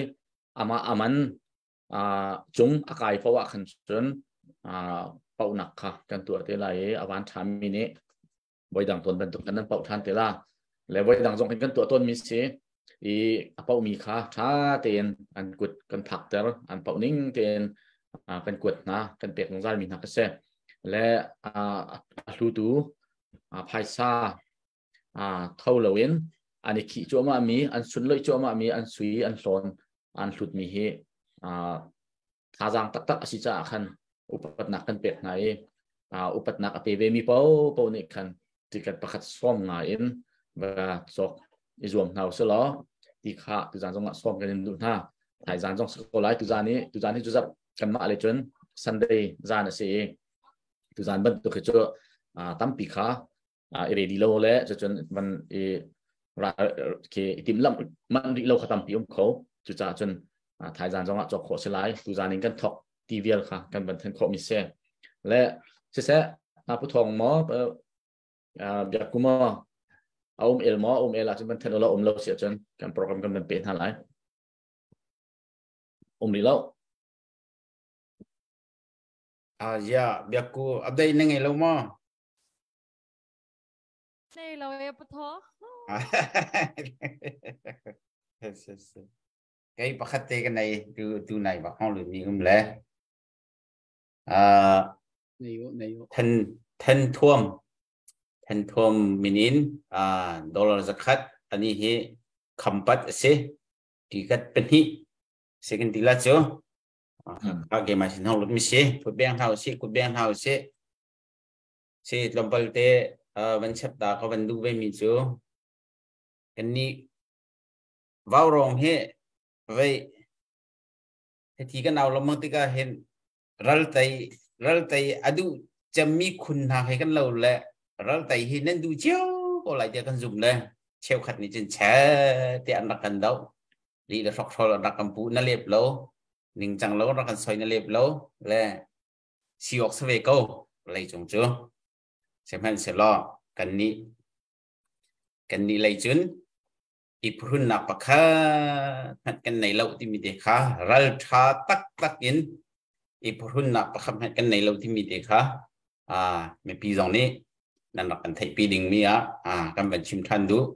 Ama aman cung a kai po ah khan cun paunak kha kan tuah te lai i avan ṭhami nih voidang ton bantuk kan nan pauh ṭhan te la. Le voidang zong hin kan tuah tawn mi si i a pauh mi kha ṭha tein an kut kan phakter, an pauh ning tein kan kuat hna, kan pek zungzal mi hna ka si. Le a hlutu phaisa tho loin an i khih cuahmah mi, an sunloih cuahmah mi, an sui, an hlawn, an hlut mi hi thazaang taktak a si caah khan upatnak kan pek hna i upatnak a pe ve mi paohpaoh nih khan ticket pakhat sawm nga in va cawk i zuam hna usih law ti kha tuzan zong ah sawm kan in duh hna. Thaizan zong si ko lai. Tuzan hi cu kanmah le cun Sunday zan a si i tuzan bantuk hi cu tampi kha i ready lo le cucun van i ra khi i timhlamh manh rih lo kha tampi um kho. Cucaah cun thaizan zong ah cawk khawh si lai. Tuzan in kan thok ti vial kha kan van then khawh mi si. Le siseh, pu Thawng maw, Biakku maw, a um el maw, um el ahcun van then ulaw, um lo si ahcun kan program kan van pe hna lai. Um rih lo. Ah ya, Biakku, update na ngei lo maw? Nei lo e patho. Kei pakhat te ka nei tu tu nai bak hong lu mi um le. Ah nei yo nei yo. Than than thuam than thuam minin dollar zakhat ani hi khampat ase tikat pahnih second tila chu ka ge ma sin hong lut mi si put beng hau si kut beng hau si Si tlawmpal te van chap ta ka van duh ve mi cu kannih vaurawng hi vei hiti kan au lengmang tikah hin ral tei ral tei a duh cemmi khun hna he kan lo le ral tei hi nan duh cio ko lai tiah kan zum le cheukhat nih cun che tiah an rak kan doh lih le hrokhrol an rak kan puh na lep lo ningcang lo an rak kan soi na lep lo le si awk si ve ko leicung cu. Sihmanhsehlaw kannih kannih lei cun i phuhrunnak pakhat hmanh kan nei lo timi te kha ralṭha taktak in i phuhrunnak pakhat hmanh kan nei lo timi te kha mipi zong nih nan rak kan theihpi dingmi ah kan van chim ṭhan duh.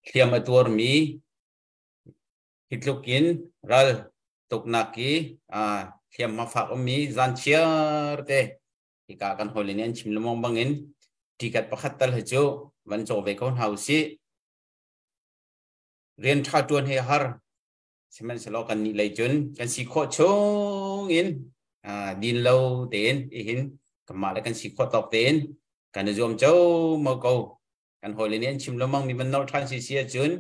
Hliam a tuarmi Hi tluk in ral tuknak i hliamhma fak ummi zan chiar te hika kan hawile nih an chim lengmang bangin tikat pakhat tal hi cu van caw ve ko hna usih. Rian ṭha ṭuan hi a har. Sihmanhsehlaw kan nih lei cun kan si khawh chung in din lo tein ihin kanmah le kan si khawh tawk tein kan i zuam mo ko. Kan hawile nih an chim lengmang mi van nolh ṭhan si si ahcun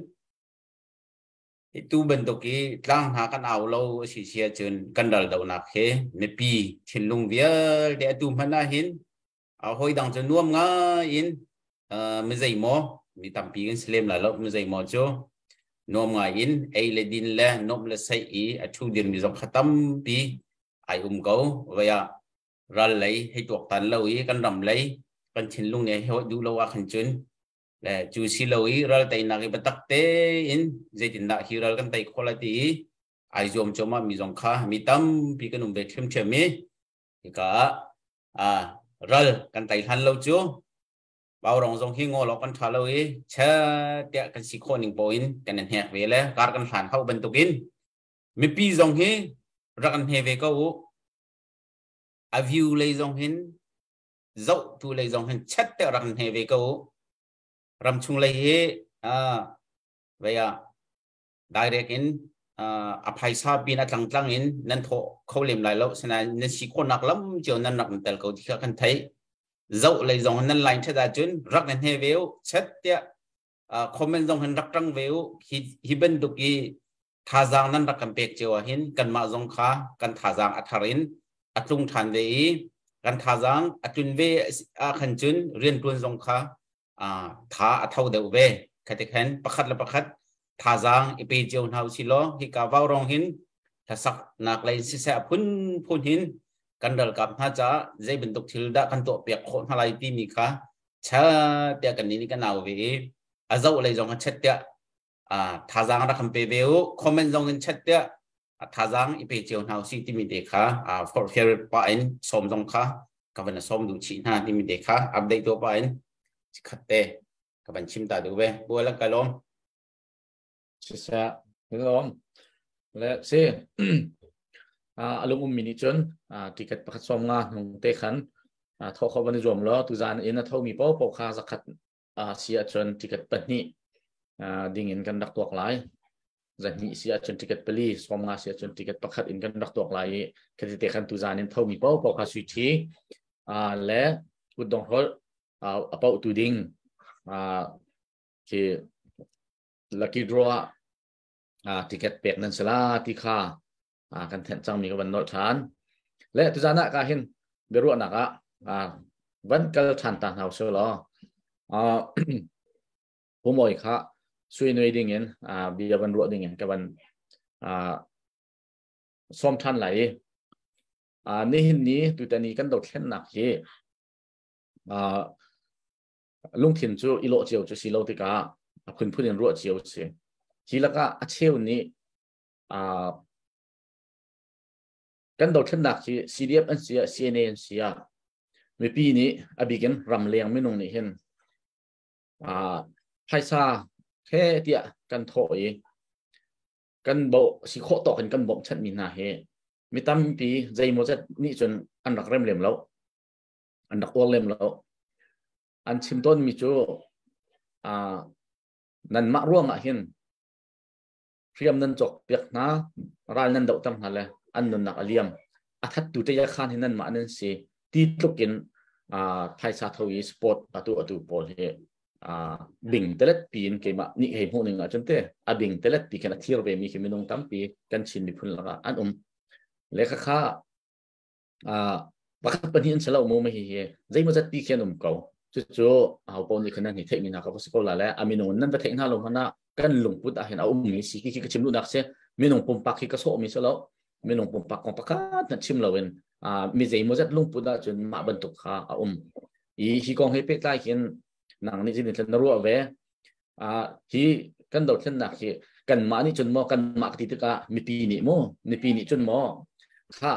Tu bantuk i tlang hna kan au lo a si si ahcun kan ral dohnak hi mipi thinlung vialte atu hmanh ahhin hawi dang cu nuam ngai in mi zeimaw mi tampi kan si lem lai lo, mi zeimaw cu nuam ngai in ei le din le nuamh le seih i a ṭhu dirmi zong kha tampi ai um ko. Vei ah ral lei hei tuaktan lo i kan ram lei kan thinlung nih hei duh lo ah khan cun Le cu si lo i ral teinak i biatak tein zeitindah hi ral kan tei khawh lai ti i ai zuam cuahmah mi zong kha mi tampi kan um ve ṭhiamṭhiam i hika ah ral kan tei hlan lo cu Paurong zong hi ngawl awk kan ṭha lo i chet tiah kan si khawh ning paoh in kan i hnek ve le kar kan hlan hauh bantukin mipi zong hi rak an hne ve ko u. A view lei zong hin zohtu lei zong hin chet te rak hne ve ko. Ramchung lei hi vei ah direct in a phaisa pin a tlangtlang in nan thawh kho lem lai lo, sinain nan si khawhnak lam cio nan rak tel ko ti kha kan theih. Zoh lei zong nan line that ahcun rak nan hne ve u, chet tiah comment zong hin rak ṭang ve u. Hi bantuk i thazaang nan rak kan pek cio ahhin kanmah zong kha kan thazaang a thar in a tlung ṭhan ve i kan thazaang a tlun ve ah khan cun rianṭuan zong kha tha a tho deuh ve. Khati khan pakhat le pakhat thazaang i pe cio hna usih law hika vaurawng hin hlasaknak lei siseh a phunphun hin kan ralkap hna caah zei bantuk thil dah kan tuah piak khawh hna lai timi kha chat tiah kan nih kan au ve i a zoh lei zong a chet tiah. Thazang rak kan pe ve u. Comment zong in chat tiah thazang i pe cio hna usih timi te kha forhfial pah in sawm zong kha ka van sawm duh chih hna timi te kha update tuah pah in khat te ka van chim ta duh ve. Bual ka lawm. Siseh, lawm. Le si alung ummi nih cun ticket pakhat sawm nga hnung te khan tho kho van i zuam law tuzan in a thomi paohpaoh kha zakhat si ahcun ticket pahnih ding in kan rak tuak lai. Zahnih si ahcun ticket pali, sawm nga si ahcun ticket pakhat in kan rak tuak lai i khati te khan tuzan in thomi paohpaoh kha sui ṭhi le kutdong hrolh a paoh tu ding khi lucky draw ah ticket pek nan si la ti kha kan thenh cangmi ka van nolh ṭhan. Le tuzan ah ka hin biaruahnak ah van kal ṭhan ta hna usih law Pumoi kha sui nui ding in bia van ruah ding in ka van sawm ṭhan lai i nihin ni tutan i kan dothlennak hi Lungthin cu i lawh cio cu si lo tikah a phunphun in ruah cio a si. Hi lakah a cheu nih kan dothlennak hi CDF an si ah CNA an si ah mipi nih a bik in ramleng minung nih hin phaisa he tiah kan thawh i kan bo si khawh tawk in kan bawmhchanhmi hna hi mi tampi zeimawzat nih cun an rak rem lem lo. An rak uar lem lo. An chim tawnmi cu nanmah ruangah hin hriam nan cawk piak hna, ral nan dohter hna le an nunnak a liam. A thattu te khan hi nanmah nan si. Ti tluk in phaisa tho i sport atu atu pawl hi bing telet piin keimah nih hei hmuh ning ahcun te a bing telet pi khin a thir ve mi khi minung tampi kan Chin miphun lakah an um. Le khakha Pakhat pahnih an si lo mu hi hi zeimawzat ti khi an um ko. Cucu aho paoh nih khan nan hi theihmi hna ka va si ko la le a minung nan va theih hna lo hmanh ah kan lungput ah hin a ummi si khi ka chim duhnak si. Minung pumpak hi ka sawhmi si lo. Minung pumpak kong pakhat na chim loin mi zeimawzat lungput ahcun mah bantuk kha a um. I hi kong he pehtlai hin nang nih cun na ruah ve. Hi kan dothlennak hi kanmah nih cun maw kanmah ka ti tikah mipi nih mu mipi nih cun maw kha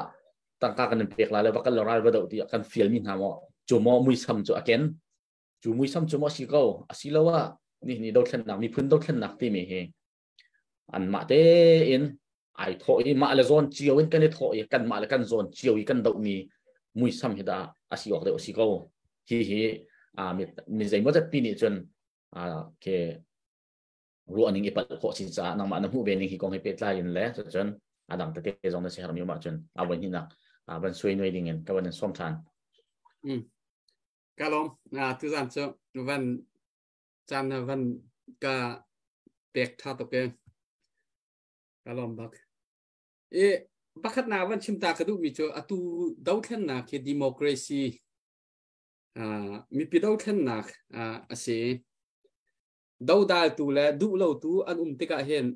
tangka kan in pek lai le va kal ral va doh tiah kan fialmi hna maw cu maw muisam cu a ken cu muisam cu maw si ko asiloah nihin dothlennak miphun dothlennak timi hi anmah tein ai thawh i mah le zawn cio in kan i thawh i kanmah le kan zawn cio i kan dohmi muisam hi dah a si awk deuh a si ko. Hi hi mi zeimawzat pi nih cun ke ruahning i palh khawh si caah nangmah na hmuh ve ning hi kong he pehtlai in le cun a dang tete zong na si hermi um ahcun a voi hnihnak van suai nuai ding in ka van in sawm ṭhan. Ka lawm. Tuzan cu van caan na van ka pek ṭha tuk e. Ka lawm bak. E pakhat na van chim ta ka duhmi cu atu dothlennak hi democracy mipi dothlennak a si. Dodaltu le duh lotu an um tikah hin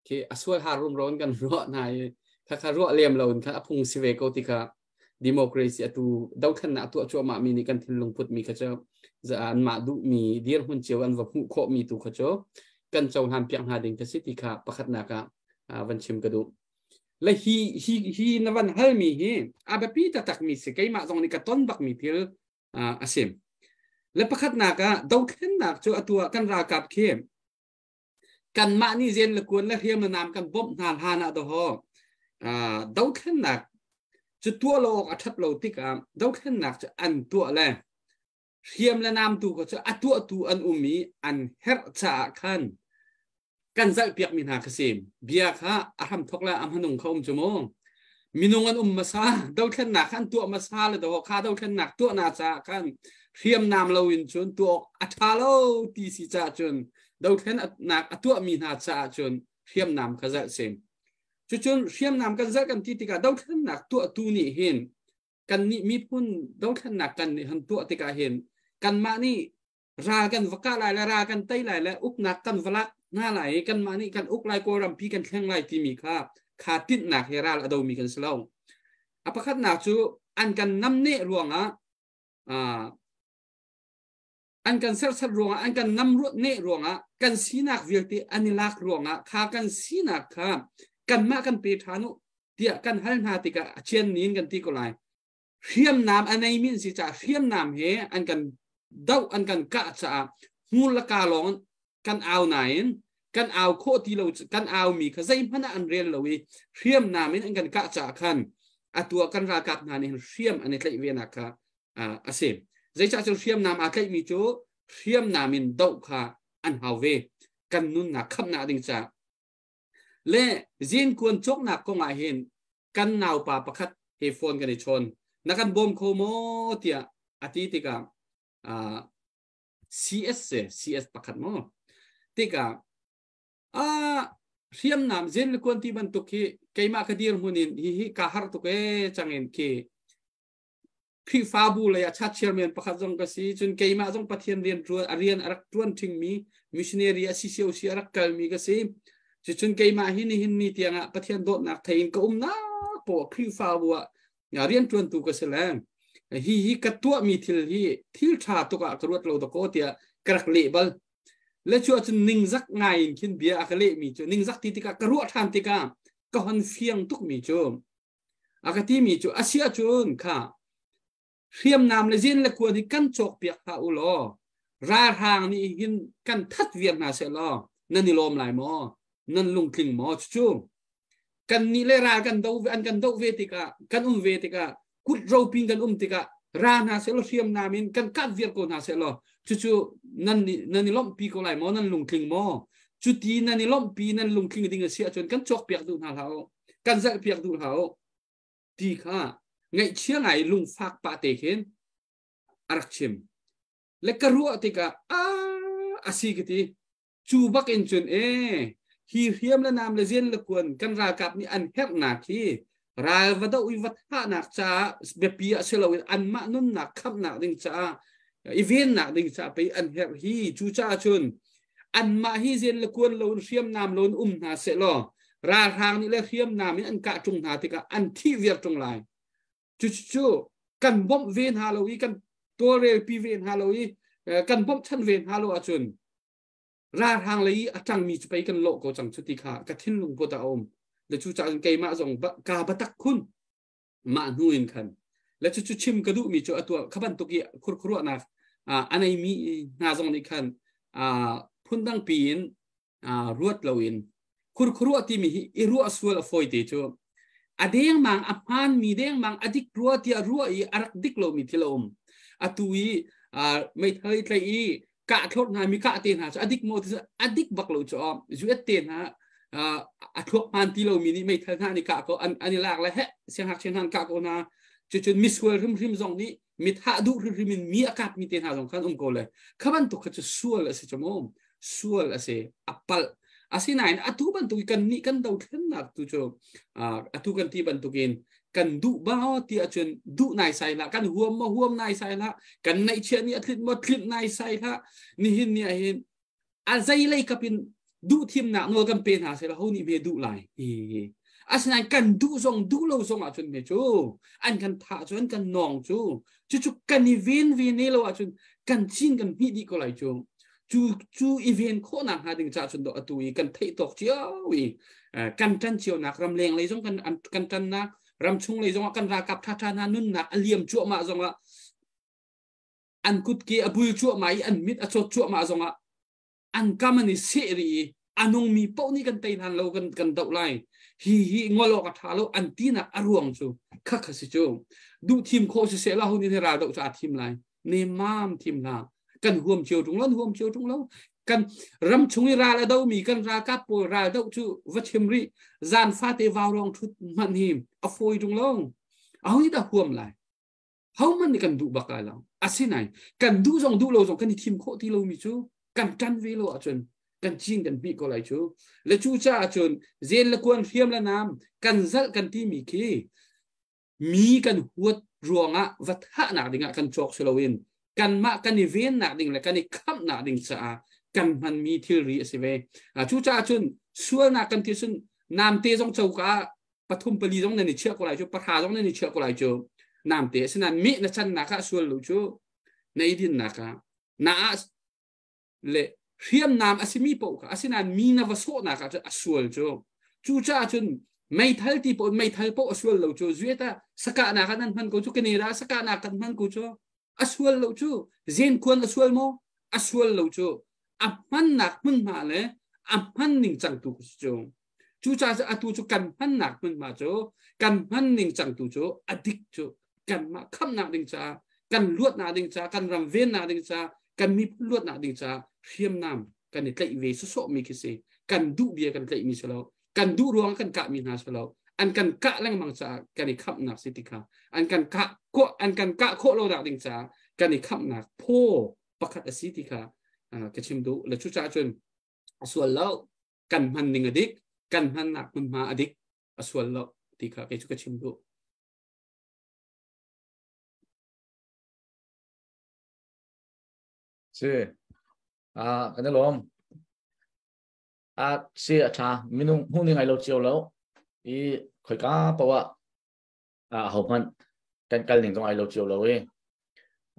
khi a sual har rumro in kan ruah hna i khakha ruah lem lo in kha a phung si ve ko ti kha democracy atu dothlennak tuah cuahmah mi nih kan thinlung put mi kha cu anmah duhmi dirhmun cio an va hmuh khawh mi tu kha cu kan cohlan piak hna ding ka si ti kha pakhatnak ah van chim ka duh. Le hi hi hi na van hal mi hi a biapi taktak mi si, keimah zong nih ka ton bak mi thil a si. Le pakhatnak ah dothlennak cu atu ah kan ralkap khi kanmah nih zen le kuan le hriam le nam kan bawmh hna hlan ah dawhaw dothlennak cu tuah lo awk a ṭhat lo tikah dothlennak cu an tuah le hriam le nam tu kha cu a tuahtu an um i an herh caah khan kan zalhpiakmi hna kha si. Bia kha a hramthok le a hmanung kha um cu mu. Minung an um hmasa, dothlennak kha an tuah hmasa le dawhaw kha dothlennak tuahna caah khan hriamnam loin cun tuah awk a ṭha lo ti si caah cun dothlennak a tuahmi hna caah cun hriamnam kha zalh si. Cucun hriamnam kan zalh kan ti tikah dothlennak tuahtu nih hin kannih miphun dothlennak kan nih han tuah tikah hin kanmah nih ral kan va kah lai le ral kan tei lai le uknak kan va lak hna lai i kanmah nih kan uk lai, Kawlram pi kan thleng lai timi kha kha tinhnak he ral a domi kan si lo. A pakhatnak cu an kan namneh ruangah. An kan serhsat ruangah, an kan nam ne ruangah, kan sinak vialte an i lak ruangah kha kan sinak kha kanmah kan pe ṭhan u tiah kan hal hna tikah a chian nin kan ti ko lai. Hriamnam a neimi an si caah hriamnam he an kan doh, an kan kah caah hmur le ka lawng kan au nain kan au khawh ti lo. Kan au mi kha zeihmanh ah an rel lo i hriamnam in an kan kah caah khan atu ah kan ralkap hna nih hriam an i tlaih ve nak kha a si. Zeicah cun hriamnam aa tlaihmi cu hriamnam in doh kha an hau ve, kan nunnak khamhnak ding caah. Le zinkuan cawknak kong ah hin kan naupa pakhat he phone kan i chawn, na kan bawm kho maw tiah a ti tikah, CS se CS pakhat maw tikah, a hriamnam zen le kuan ti bantuk hi keimah ka dir hmun in hi hi ka har tuk e changin khi Khrihfabu lei ah chat chairman pakhat zong ka si. Cun keimah zong Pathian rian ṭuan, a rian a rak ṭuan ṭhingmi missionary a CCOC a rak kalmi ka si. Cucun keimah hi nihin ni tiangah Pathian dawtnak thei in ka umnak poah Khrihfabu ah rian ṭuantu ka si le hi hi ka tuahmi thil hi thil ṭha tuk ah ka ruat lo dakaw tiah ka rak leh bal. Le cu ahcun ningzak ngai in khin bia a ka lehmi cu, ningzak ti tikah ka ruah ṭhan tikah ka hon fiang tukmi cu, a ka timi cu, a si ahcun kha hriamnam le zin le kuan hi kan cawk piak hlah u law ralhrang nih hin kan that viar hna seh law nan i lawm lai maw, nan lungtling maw? Cucu kan nih le ral kan do an kan doh ve tikah, kan um ve tikah, kut ropin kan um tikah ra hna seh law hriamnam in kan kat viar ko hna seh law cucu nan nan i lawmhpi ko lai maw, nan lungtling maw? Cuti nan i lawmhpi, nan lungtling ding a si ahcun kan cawk piak duh hna hlah u, kan zalh piak duh hlah u ti kha ngaihchia ngai lungfak pah te khin a rak chim le ka ruah tikah a asi ka ti. Cu bak in cun e hi hriam le nam le zian le kuan kan ralkap nih an herhnak hi ral va do i va thahnak caah biapi ah si loin anmah nunnak khamhnak ding caah, i vennak ding caah pei an herh hi. Cu caah cun anmah hi zian le kuan lo in, hriamnam lo in um hna seh law ralhrang nih le hriamnam in an kah ṭung hna tikah an thih viar ṭung lai. Cucu kan bawmh ve hna lo i kan tawlrelpi ve hna lo i kan bawmhchanh ve hna lo ahcun ralhrang lei i a ṭangmi cu pei kan lawh ko cang cu ti kha ka thinlung put ah a um le cu caah keimah zong ka batak khun mah hnu in khan. Le cucu chim ka duhmi cu, atu kha bantuk i khurkhuruahnak a neimi hna zong nih khan phundang piin ruat loin, khurkhuruah timi hi i ruah sual a fawi te cu, a dengmang a hmaanmi, dengmang a dik rua tiah ruah i a rak dik lomi thil a um. Atu i meithal i tlaih i kah thlorh hna mi kah te hna cu a dik maw? A dik bak lo cu. US te hna a thluak hmaan ti lomi nih meithal hna nih kah ko an i lak le he siangngakchia hna an kah ko hna. Cucun misual hrimhrim zong nih mithah duh hrimhrim in mi a kap mi te hna zong khan um ko le kha bantuk kha cu sual a si cu mu, sual a si, a palh. Asinain atu bantuk kan nih kan dothlennak tu cu atu kan ti bantukin kan duh bao ti ahcun duh nai sai hlah, kan huam maw huam nai sai hlah, kan neihchiah nih a tlinh maw tlinh nai sai hlah. Nihin ni ah hin a zei lei kap in duh thimnak nawl kan pe hna seh ho nih hme duh lai hi? Asinain kan duh zong duh lo zong ahcun me cu an kan thah cu, an kan nawng cu, cucu kan i ven ve ne lo ahcun kan cin kan hmih dih ko lai cu. Cu cu i ven khawhnak hnga ding ca cun do atu i kan theih tawk cio i kan ṭan cionak, ramleng lei zong kan kan ṭannak, ramchung lei zong ah kan ralkap ṭhaṭha hna nunnak a liam cuahmah zongah, an kutke a bul cuahmah i an mit a cawt cuahmah zongah, an kam an i seh rih i a nungmi paoh nih kan tei hlan lo kan kan doh lai, hi hi ngol awk a ṭha lo an tinak a ruang cu kha kha si cu. Duh thim khawh si seh la ho nih ral doh cu aa thim lai? Nemmam thim hna. Kan huam cio ṭung lo, huam cio ṭung lo. Kan ram chung i ral a domi kan ralkap pawl ral doh cu va chim rih, zan fate vaurawng ṭhut hmanh hi a fawi ṭung lo. Aho nih dah huam lai? Hohmanh nih kan duh bak lai lo. Asinain kan duh zong duh lo zong kan i thim khawh ti lomi cu kan ṭan ve lo ahcun kan cin kan hmih ko lai cu. Le cu caah cun zen le kuan, hriam le nam kan zalh kan timi khi mi kan huat ruangah va thahnak dingah kan cawk si loin kanmah kan i vennak ding le kan i khamhnak ding caah kan hmanmi thilri a si ve. Cu caah cun sualnak kan ti cun namte zong coka ah pathum pali zong nan i chiah ko lai cu, pahra zong nan i chiah ko lai cu namte. Asinain meh na cannak ah sual lu cu, na i dinnak ah. Na le hriamnam a simi paoh kha asinain mi na va sawhnak ah cun a sual cu. Cucaah cun meithal ti paoh meithal paoh a sual lo cu. Zueta sakahnak ah nan hman ko cu Canada sakahnak kan hman ko cu. A sual lo cu. Zenkhuan a sual maw? A sual lo cu. A hmannak hmunhma le a hman ning cang tu cu. Cucaah cu atu cu kan hmannak hmunhma cu kan hman ning cang tu cu a dik cu kanmah khamhnak ding caah kan luatnak ding caah kan ram vennak ding caah kan miphun luatnak ding caah hriamnam kan i tlaih ve sawsawh mi khi si. Kan duh bia kan tlaih mi si lo, kan duh ruang kan kah mi hna si lo, an kan kah lengmang caah kan i khamhnak si ti kha an kan kah khawh an kan kah khawh lo nak ding caah kan i khamhnak phaw pakhat a si ti kha ka chim duh le. Cucaah cun a sual lo, kan hman ning a dik, kan hmannak hmunhma a dik, a sual lo ti kha kei cu ka chim duh. Si a kan i lawm a si a tha minung hmuh ning ai lo cio lo i khoika poah a ho hmanh kan kal ning zong ai lo cio lo i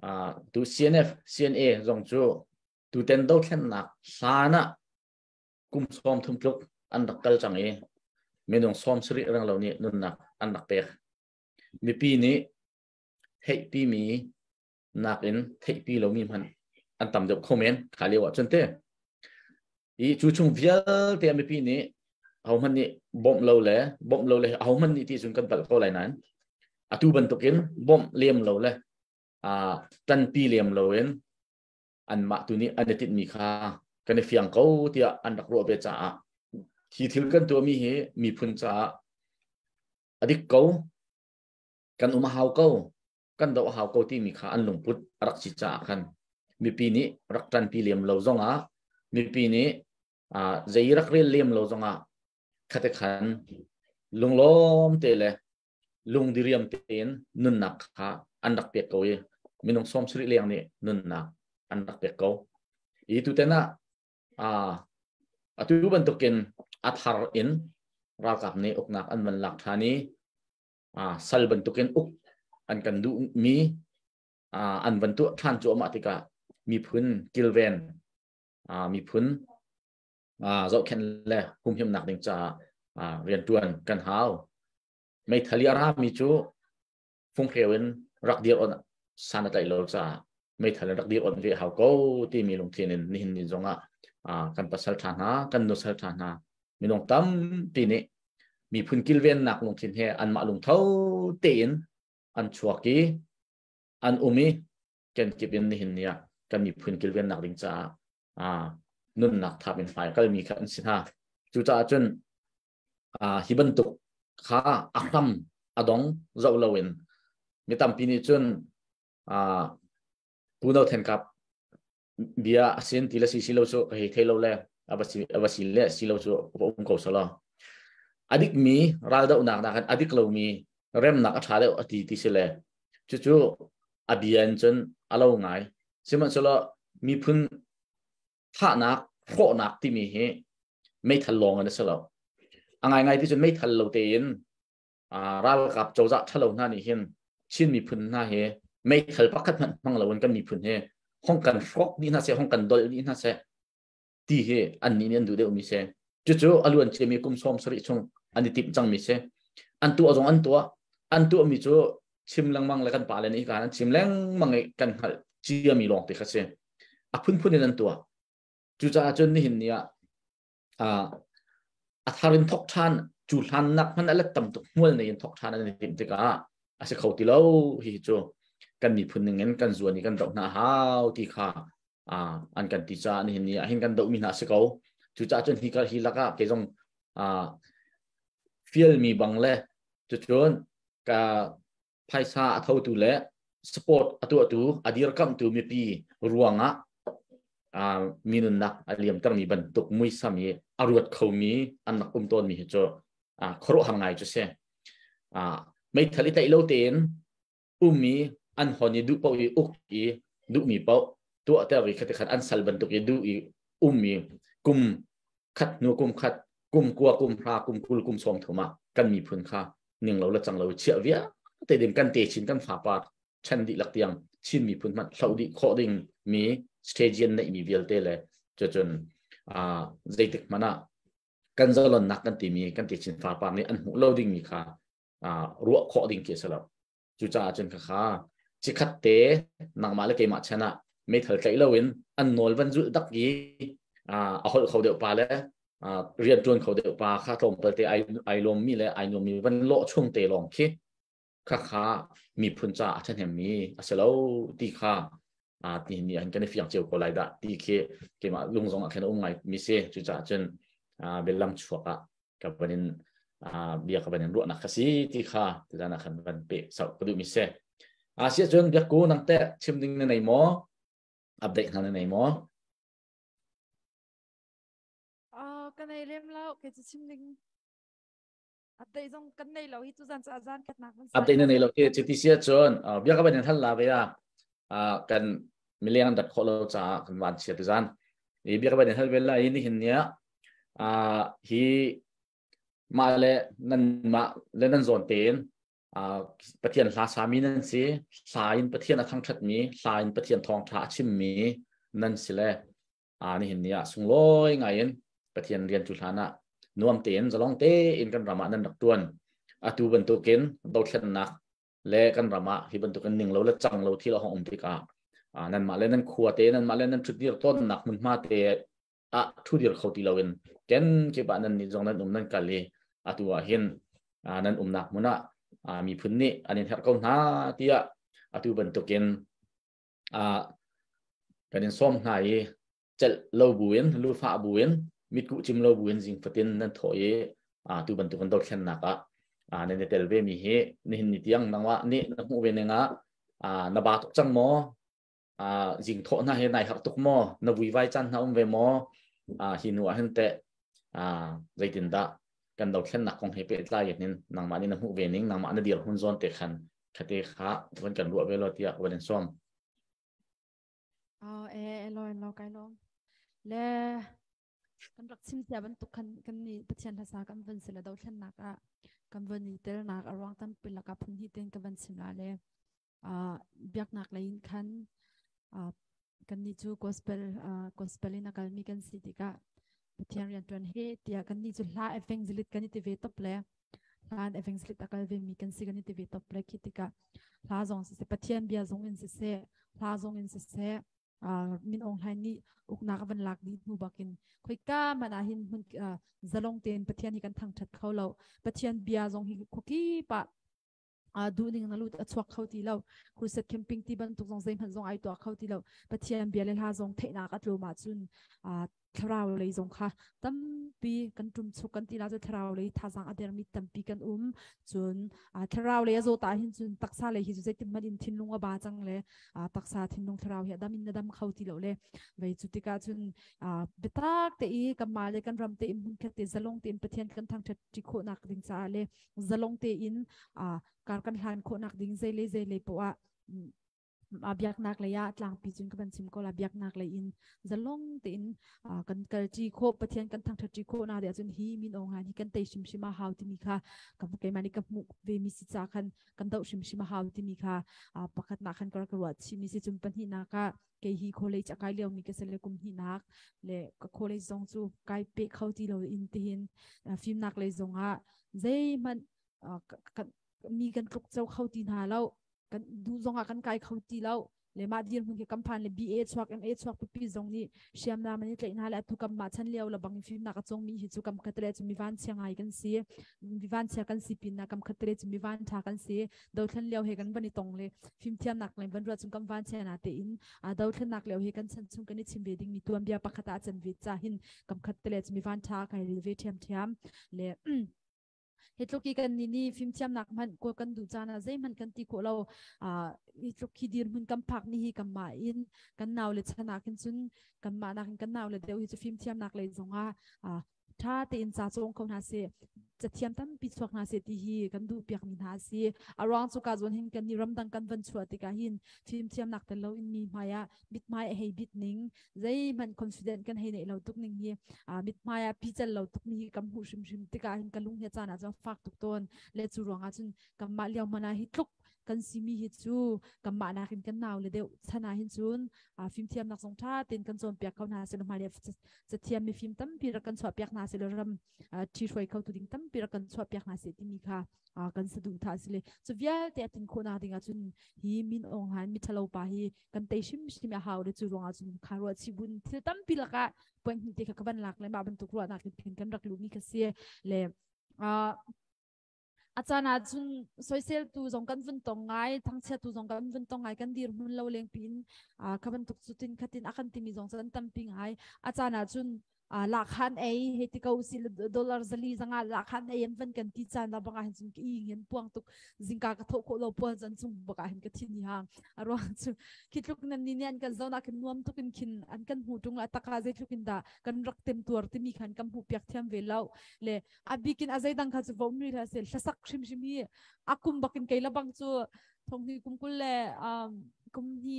a tu CNF CNA zong cu tuten dothlennak hlan ah kum 30 tluk an rak kal cang i minung 70 reng lo nih nunnak an rak pek. Mipi nih theihpi mi nakin theihpi lomi hmanh an tam deuh kho men kha lio ah cun te. I cu chung vialte mipi nih ahohmanh nih bawmh lo le bawmh lo le ahohmanh nih ti cun kan palh ko lai nain atu bantukin bawmh lem lo le tanpi lem lo in anmah tu nih an i tinhmi kha kan i fiang ko tiah an rak ruah ve caah hi thil kan tuahmi hi miphun caah a dik ko, kan um a hau ko, kan doh a hau ko timi kha an lungput a rak si caah khan mipi nih rak ṭanpi lem lo zongah, mipi nih zei rak rel lem lo zongah khate khan lunglawm te le lungdiriam tein nunnak kha an rak pek ko i minung 70 leng nih nunnak an rak pek ko. I tuten ah atu bantukin a thar in ralkap nih uknak an van lak ṭhan i sal bantukin uk an kan duhmi an van tuah ṭhan cuahmah tikah miphun kilven, miphun zohkhenh le humhimnak ding caah rianṭuan kan hau. Meithal i a rami cu funghreu in rak dir on san a tlaih lo caah meithal in rak dir on ve hau ko timi lungthin in nihin ni zongah kan pasal ṭha hna, kan nusal ṭha hna minung tampi nih miphun kilvennak lungthin he anmah lungtho tein an chuak i an um i kenkip in nihin ni ah kan miphun kilvennak ding caah nunnak thap in hmai kalmi kha an si hna. Cucaah cun hi bantuk kha a hram a dong zoh loin mi tampi nih cun Pu No Than Kap bia a sin ti le si si lo cu ka hei thei lo le a va si le si lo cu va um ko selaw a dik mi raldohnak nakin a dik lomi remnak a ṭha deuh a ti ti si le cucu a bia in cun a lo ngai. Sihmanhsehlaw miphun thahnak hrawhnak timi hi meithal lawng in a si lo. A ngaingai ti cun meithal lo tein ralkap cozah ṭhalo hna nih hin Chin miphun hna hi meithal pakhat hmanh hmang loin kan miphun hi hong kan hrawk dih hna seh, hong kan dolh dih hna seh ti hi annih nih an duh deuhmi si. Cucu a luan ciami kum 70 chung an i timh cangmi si. An tuah zong an tuah. An tuahmi cu chim lengmang le kan pale nih an chim lengmang i kan hngalh ciami lawng te kha si. A phunphun in an tuah. Cucaah cun nihin ni ah a thar in thok ṭhan cu hlan nak hmanh a let tam tuk hmual nei in thok ṭhan an i timh tikah a si kho ti lo. Hi cu kan miphun ning in kan zuan i kan doh hna hau ti kha an kan ti caah nihin ni ah hin kan dohmi hna a si ko. Cucaah cun hi hi lakah kei zong fialmi bang le cucun ka phaisa a thotu le support a tuahtu a dirkamhtu mipi ruangah mi nunnak a liamtermi bantuk muisam i a ruat khomi an rak um tawnmi hi cu khuaruahhar ngai cu si. Meithal i tlaih lo tein ummi an hon i duh paoh i uk i duhmi paoh tuahter i khati khan an sal bantuk i duh i ummi kum khat hnu kum khat, kum 20, kum 10, kum 20, kum 30 ah kan miphun kha ning lo le cang lo chiah vialte ding kan te chin kan fapa chan dihlak tiang Chin miphun hmanh hloh dih khawh ding mi. strategy an neihmi vialte le cucun zeitik hmanh ah kan zalonnak kan timi kan ti chin fapar nih an hmuh lo dingmi kha ruah khawh ding khi a si lo. Cucaah cun khakha cikhat te nangmah le keimah chan ah meithal tlaih loin an nawl van zulh dak i a holh kho deuh pa le rian ṭuan kho deuh pa kha tlawmpal te ai lawmmi le ai nuammi van lawh chung te lawng khi khakha miphun caah a ṭhahnemmi a si lo ti kha ti ni an kan i fiang cio ko lai dah ti khi keimah lung zong ah khin a um ngai mi si. Cucaah cun bialam chuak ah ka van in bia ka van in ruahnak ka si ti kha tizan ah khan van pe sau ka duh mi si. A si cun biakku nang te chim ding na nei maw, update hna na nei maw? Ka nei lem lo ke chu chim ding update zong kan nei lo hi tu zan cha zan khat nak. Update na nei lo ke chiti sia cun bia ka van in hal la ve a kan miliang an dat khawh lo caah kan van chia tu zan i bia ka van in hal vel la i ni hin nia hi mah le nan mah le nan zawn tein Pathian hla sami nan si, hla in Pathian a thangṭhatmi, hla in Pathian thawngṭha a chimmi nan si le nihin ni ah sunglawi ngai in Pathian rian cu hlan ah nuam tein zalong tein kan ram ah nan rak ṭuan. Atu bantukin dothlennak le kan ram ah hi bantukin ning lo le cang lo thil a hong um tikah nanmah le nan khua te, nanmah le nan ṭhutdir tawnnak hmunhma te ah ṭhudir kho ti loin ken kip ah nan nih zong nan um nan kal i atu ah hin nan umnak hmun ah miphun nih an in herh ko hna tiah atu bantukin kan in sawm hna i celh lo buin, lufah buin, mitkuh cim lo buin zing fatin nan thawh i tu bantukin dothlennak ah nan i tel ve mi hi nihin ni tiang nangmah nih na hmuh ve ning ah na ba tuk cang maw? Zing thawh hna he nai har tuk maw? Na vuivai caan hna um ve maw? Hi nu ah hin teh zeitindah kan dothlennak kong he pehtlai in nangmah nih na hmuh ve ning, nangmah na dir hun zawn te khan khate kha van kan ruah ve lo tiah van in sawm. Oh, e lo lo kai lo le kan rak chim cia bantuk khan kan ni Pathian hlasa kan van sila dothlennak ah kan van i telnak a ruang tampi laka phun hi ten ka van chim la le biaknak lei in khan kan nih cu gospel gospel in a kalmi kan si tikah Pathian rian tuan he tiah kan nih cu hla evangelist kan i ti ve top le hlan evangelist a kal ve mi kan si kan i ti ve top le khi tikah hla zong siseh, Pathian bia zong in siseh, hla zong in siseh, Min Aung Hlaing nih uknak a van lak dih hnu bakin khoika man ah hin hmun zalong tein Pathian hi kan thangthat kho lo. Pathian bia zong hi khuakip ah duh ning na lut a chuak kho ti lo. Crusade camping ti bantuk zong zeihmanh zong ai tuah kho ti lo. Pathian bia le hla zong theihnak a tlawm ahcun thlarau lei zong kha tampi kan ṭum chuk kan ti la cu thlarau lei thazang a dermi tampi kan um. Cun thlarau lei a zawt ah hin cun taksa lei hi cu zeitin hmanh in thinlung a ba cang le taksa thinlung thlarau hi a dam in a dam kho ti lo le vei cu tikah cun biatak te i kanmah le kan ram te in hmunkhat te zalong tein Pathian kan thangṭhat ṭi khawhnak ding caah le zalong tein kar kan hlan khawhnak ding zei le poah ah biaknak lei ah tlangpi cun ka van chim ko la. Biaknak lei in zalong tein kan kalṭi khawh, Pathian kan thangṭhatṭi khawh na deh cun hi Min Aung Hlaing hi kan tei hrimhrim a hau timi kha keimah nih ka hmuh ve mi si ca khan kan doh hrimhrim a hau timi kha pakhat nak khan ka rak ruah chih mi si. Cun pahnihnak ah kei hi college a kai lio mi ka si le kum hnihnak le ka college zong cu kai pe kho ti lo in tihin fimnak lei zong ah zeihmanh mi kan tluk co kho ti hna lo, kan duh zong ah kan kai kho ti lo le mah dirhmun khi kan phan le BA chuak, MA chuak pipi zong nih hriamnam an i tlaih hna le atu kam mah chan lio la bang fimnak a cong mi hi cu kam khat le cu mi van chia ngai kan si, mi van chia kan si pin na kam khat le cu mi van tha kan si. Dothlen lio he kan van i tong le fimthiamnak le van ruat chung kam van chia na te in dothlennak lio he kan chan chung kan i chim ve ding mi tuan bia pakhat ah chan ve cha hin kam khat le cu mi van tha kai ril ve thiam thiam le hi tluk i kan ni ni fimthiamnak hmanh kawl kan duh caan ah zeihmanh kan ti khawh lo. Hi tluk hi dirhmun kan phak ni hi kanmah in kan nau le chan ah khin cun kanmah nakin kan nau le deuh hi cu fimthiamnak lei zongah ṭha tein ca cawng kho hna seh, cathiam tampi chuak hna seh ti hi kan duh piak mi hna a si. A ruang cu ka zawn hin kan ni ramdang kan van chuah tikah hin fimthiamnak tel lo in mi hmai ah mithmai a hei bit ning, zeihmanh confident kan hei neih lo tuk ning hi, mithmai ah pical lo tuk mi hi kam hmuh hrimhrim tikah hin ka lung hi caan ah cun fak tuk tawn le cu ruangah cun kanmah lio hmanh ah hi tluk Kan simi hi cu kanmah nakin kan nau le deuh chan ah hin cun fimthiamnak zong ṭha tein kan cawnpiak ko hna seh hmailei cathiam mifim tampi rak kan chuahpiak hna seh ram ṭhihruai khotu ding tampi rak kan chuahpiak hna seh timi kha kan saduhthah a si le cu vialte a tlin khawhnak ding ahcun hi Min Aung Hlaing miṭhalo pa hi kan tei hrimhrim a hau le cu ruangah cun kha ruah chih bun thil tampi lakah point hnih te kha ka van lak le mah bantuk ruahnak in kan rak luhmi kha si le a caan ah cun soiseltu zong kan vun tong ngai, thangchiattu zong kan vun tong ngai, kan dirhmun lo lengpi in kha bantuk cutin khatin a kan timi zong cu an tampi ngai. A caan ah cun lakhan ei hei ti ko si dollar zali zanga lakhan ei an van kan ti caan la bangah hin cun ka ing hin puang tuk zingka ka thawh khawh lo puan zan chung bakah hin ka thin hi hang a ruang cu khi tluk nan ni an kan zona khin nuam tuk in khin an kan hmu tung la taka zei tluk in da kan rak tem tuar timi khan kan hmu piak thiam ve lo le a bikin a zeidang kha cu vom ri hlah seh hlasak hrimhrim hi a kum bakin kei la bang cu thong hi kum kul le kum hi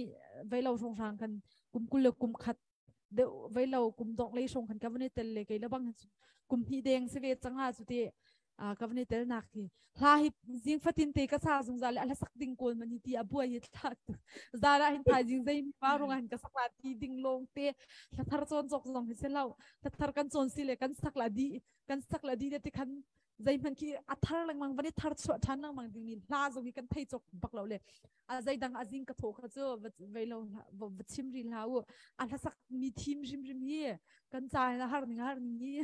veilo hrawng hrang kan kum kul le kum khat deuh veilo kum dong lei hrawng khan ka van i tel le kei la bang kum hnih deng si ve canga cu ti ka van i tel nak hi hla hi zing fatin te ka sa zungzal le a hlasak ding kawl man hi ti a buai hi thla zara hin thai jing zei pa rong hin ka sak la ti ding long te hla thar chon chok zong hi se lo hla thar kan chon si le kan sak la di kan sak la di te khan zeihmanh khi a thar lengmang van i thar chuah ṭhan lengmang dingmi hla zong hi kan thei cawk bak lo le a zeidang a zing ka thaw kha cu vei lo va chim ri hlah u. A hlasak mi thim hrimhrim hi kan ca in a har ning a har ning hi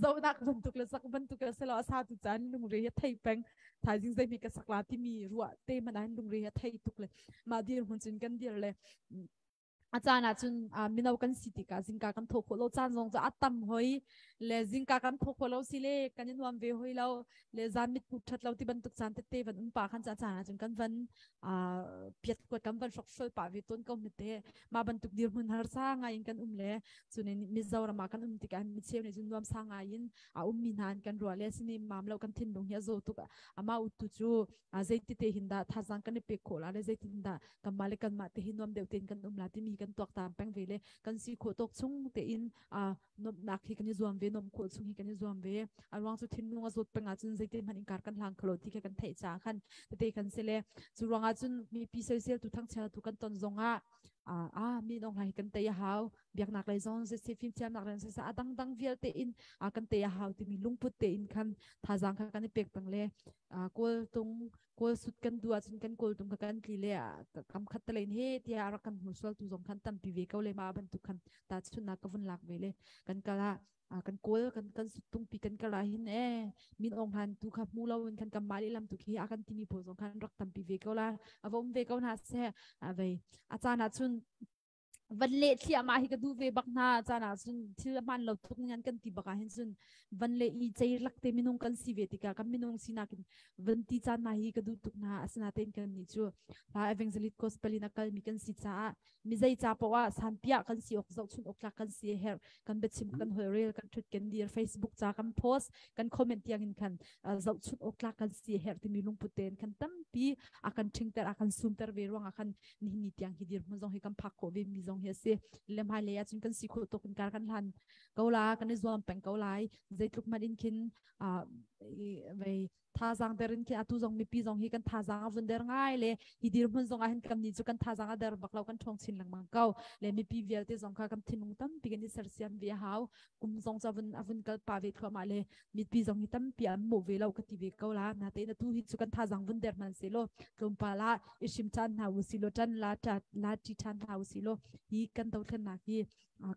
zonak bantuk le sak bantuk le selo a sa tu caan lungre hi thei peng. Thaizing zeimi ka sak la timi ruah te man ah lungre hi thei tuk le mah dir hmun cun kan dir le a caan ah cun mino kan si tikah zingka kan thawh khawh lo caan zong cu a tam hoi le zingka kan thawh khawh lo si le kan i nuam ve hoi lo le zan mit put ṭhat lo ti bantuk caan tete van um pa khan caan ah cun kan van piat kuat kan van hrok hrol pa ve tawn ko te mah bantuk dirhmun harsa ngai in kan um le cunin Mizoram ah kan um tikah mi cheu nih cun nuam sa ngai in a ummi hna an kan ruah le sini mam lo kan thinlung hi a zaw tuk ama uttu cu zeiti te hin dah thazang kan i pek khawh la le zeitin dah kanmah le kanmah te hi nuam deuh tein kan um la timi kan tuaktan peng ve le kan si khawh tawk chung tein nuamhnak hi kan i zuam ve, nuamh khawh chung hi kan i zuam ve. A ruang cu thinlung a zawt peng ahcun zeitin hmanh inkar kan hlang kholo ti kha kan theih caah khan tete kan si le cu ruangah cun mipi soisel tu thangchia tu kan ton zongah a mi nong hi kan tei a hau, biaknak lei zong siseh, fimthiamnak lei siseh, a dangdang vialte in kan tei a hau timi lungput tein khan thazang kha kan i pek peng le kawl tung kawl sut kan duh ahcun kan kawl tung kha kan tli le kam khat te len he tiah rak kan hmu sual tu zong khan tampi ve ko le ma bantuk khan ta chunnak ka vun lak ve le kan kala kan kawl kan kan sut tungpi kan kala hin e min ong han tu kha hmu lo in kan kam mali lam tu khi a kan timi pawl zong khan rak tampi ve ko la avom ve ko na se a vei a caan ah cun van leh thliahmah hi ka duh ve bak hna. Caan ah cun thil a hmaan lo tuk ning an kan ti bak ah hin cun van leh i cei lak te minung kan si ve tikah kan minung sinak in van ti caan hna hi ka duh tuk hna. Asinain kan nih cu hla evangelist gospel in a kalmi kan si caah mi zei ca paoh ah sanpiah kan si awk, zohchun awk tlak kan si a herh. Kan biachim, kan holhrel, kan thut, kan dir, Facebook ca kan post, kan comment tiang in khan zohchun awk tlak kan si a herh timi lungput tein khan tampi a kan ṭhingter, a kan sumter ve ruangah khan nihin ni tiang hi dirhmun zong hi kan phak khawh ve mi zong hi a si le. Hmailei ah cun kan si khawh tuk in kar kan hlan ko la, kan i zuam peng ko lai. Zeitluk hmanh in khin vei thazang der in khi atu zong mipi zong hi kan thazang a vun der ngai le hi dirhmun zong ah hin kan ni cu kan thazang a der bak lo, kan ṭhawng chin lengmang ko le mipi vialte zong kha kan thinlung tampi kan i sersiam ve a hau. Kum zong cu a vun kal pa ve thluahmah le mipi zong hi tampi an mawh ve lo ka ti ve ko la. Natein atu hi cu kan thazang vun der hman se law tlawmpal ah i hrim caan hna u si law ṭan la la ṭi ṭhan hna u si law hi kan dothlennak hi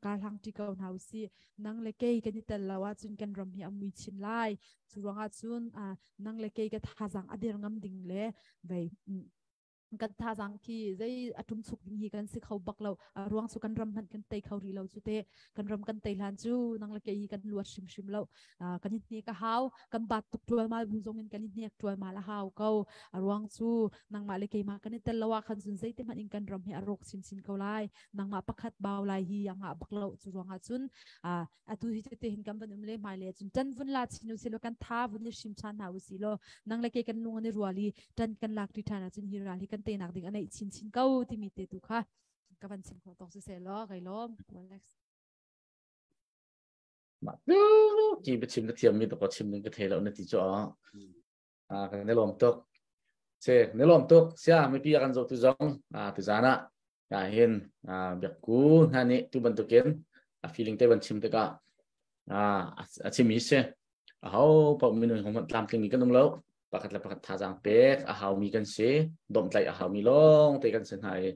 kar hlang ṭi ko hna u si. Nang le kei kan i tel lo ahcun kan ram hi a mui chin lai. Cu ruangah cun nang le kei ka thazang a der ngam ding le vei kan thazang khi zei a tum chuk ding hi kan si kho bak lo. A ruang cu kan ram hmanh kan tei kho rih lo cu te. Kan ram kan tei hlan cu nang le kei hi kan luat hrimhrim lo. Kan i hnek a hau, kan bat tuk tual mal bu zong in kan i hnek tual mal a hau ko. A ruang cu nangmah le keimah kan i tel lo ah khan cun zeite hmanh in kan ram hi a rawk chinchin ko lai. Nangmah pakhat bau lai hi a ngah bak lo. Cu ruangah cun atu hi te hin kan van um le hmai le cun tan vun la chin u si lo, kan tha vun i hrim than hna u si lo, nang le ke kan lung an i rual i tan kan lak ti than ahcun hi ral hi kan teinak ding a neih chin chin ko timi te tu kha ka van chim khawh tawk si se law kai lawm, Alex. Mah tu ki biachim ka thiam mi to ko chim ding ka thei lo na ti chu a kan i lawm tuk. Se ne lom tuk sia mipi kan zo tu zong a tu zana ka hin biak ku hna nih tu bantukin a feeling te ban chim tikah a chimi si a ho paoh minung hong tlamtling mi kan um lo pakhat le pakhat thazaang pek a haumi kan si domhtlaih a haumi lawng te kan si hna i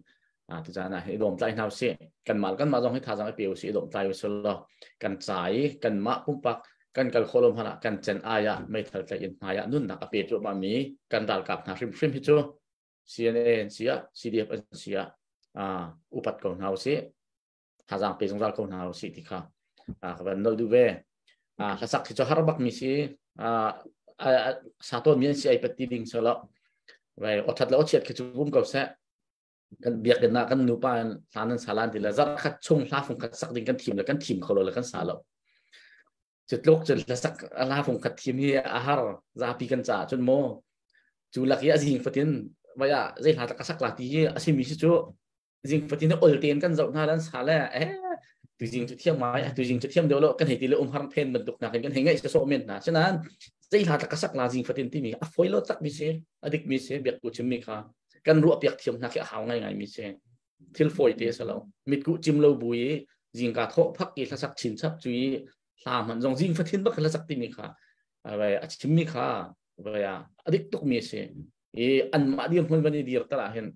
tu caan ah hi domtlai hna usih kanmah kanmah zong hi thazaang i pe usih domtlai usih law kan ca i kanmah pumpak kan kal khawh lo hmanh ah kan cen ai ah meithal tlaih in hmai ah nunnak a pe cuahmah mi kan ralkap hna hrimhrim hi cu CNA an si ah CDF an si ah upat ko hna usih thazaang pe zungzal ko hna usih ti kha ka van nolh duh ve. Hlasak hi cu har bak mi si, sa tawn mi an si ai pat ti ding so lo vai othat le ochiat khi cu bum ko seh. Kan biakinn ah kan nupa in hlan an sa lan ti le zarh khat chung hla fung khat sak ding kan thim le kan thim kho lo le kan sa lo. Cu tluk cun hlasak hla fung khat thim hi a har zapi kan caah cun maw. Cu lak i a zing fatin vai ah zei hla ka sak la ti hi a simi si cu zing fatin ol tein kan zoh hna lan sa le tu zing cu thiam ngai, tu zing cu thiam deuh lo kan hei ti le umhar phen bantuk nak in kan hei ngaih so men hna. Sinain zei hla ka sak la zing fatin timi a foi lo tak mi si, a dik mi si. Biak ku chim mi kha kan ruah piak thiam hna khi a hau ngai ngai mi si, thil foi te sa lo. Mitku chim lo bu i zingka thawh phak i hlasak chin chap cu i hla man zong zing fatin bak hlasak timi kha a chim mi kha a dik tuk mi si i anmah dir hmun van i dir tar ah hin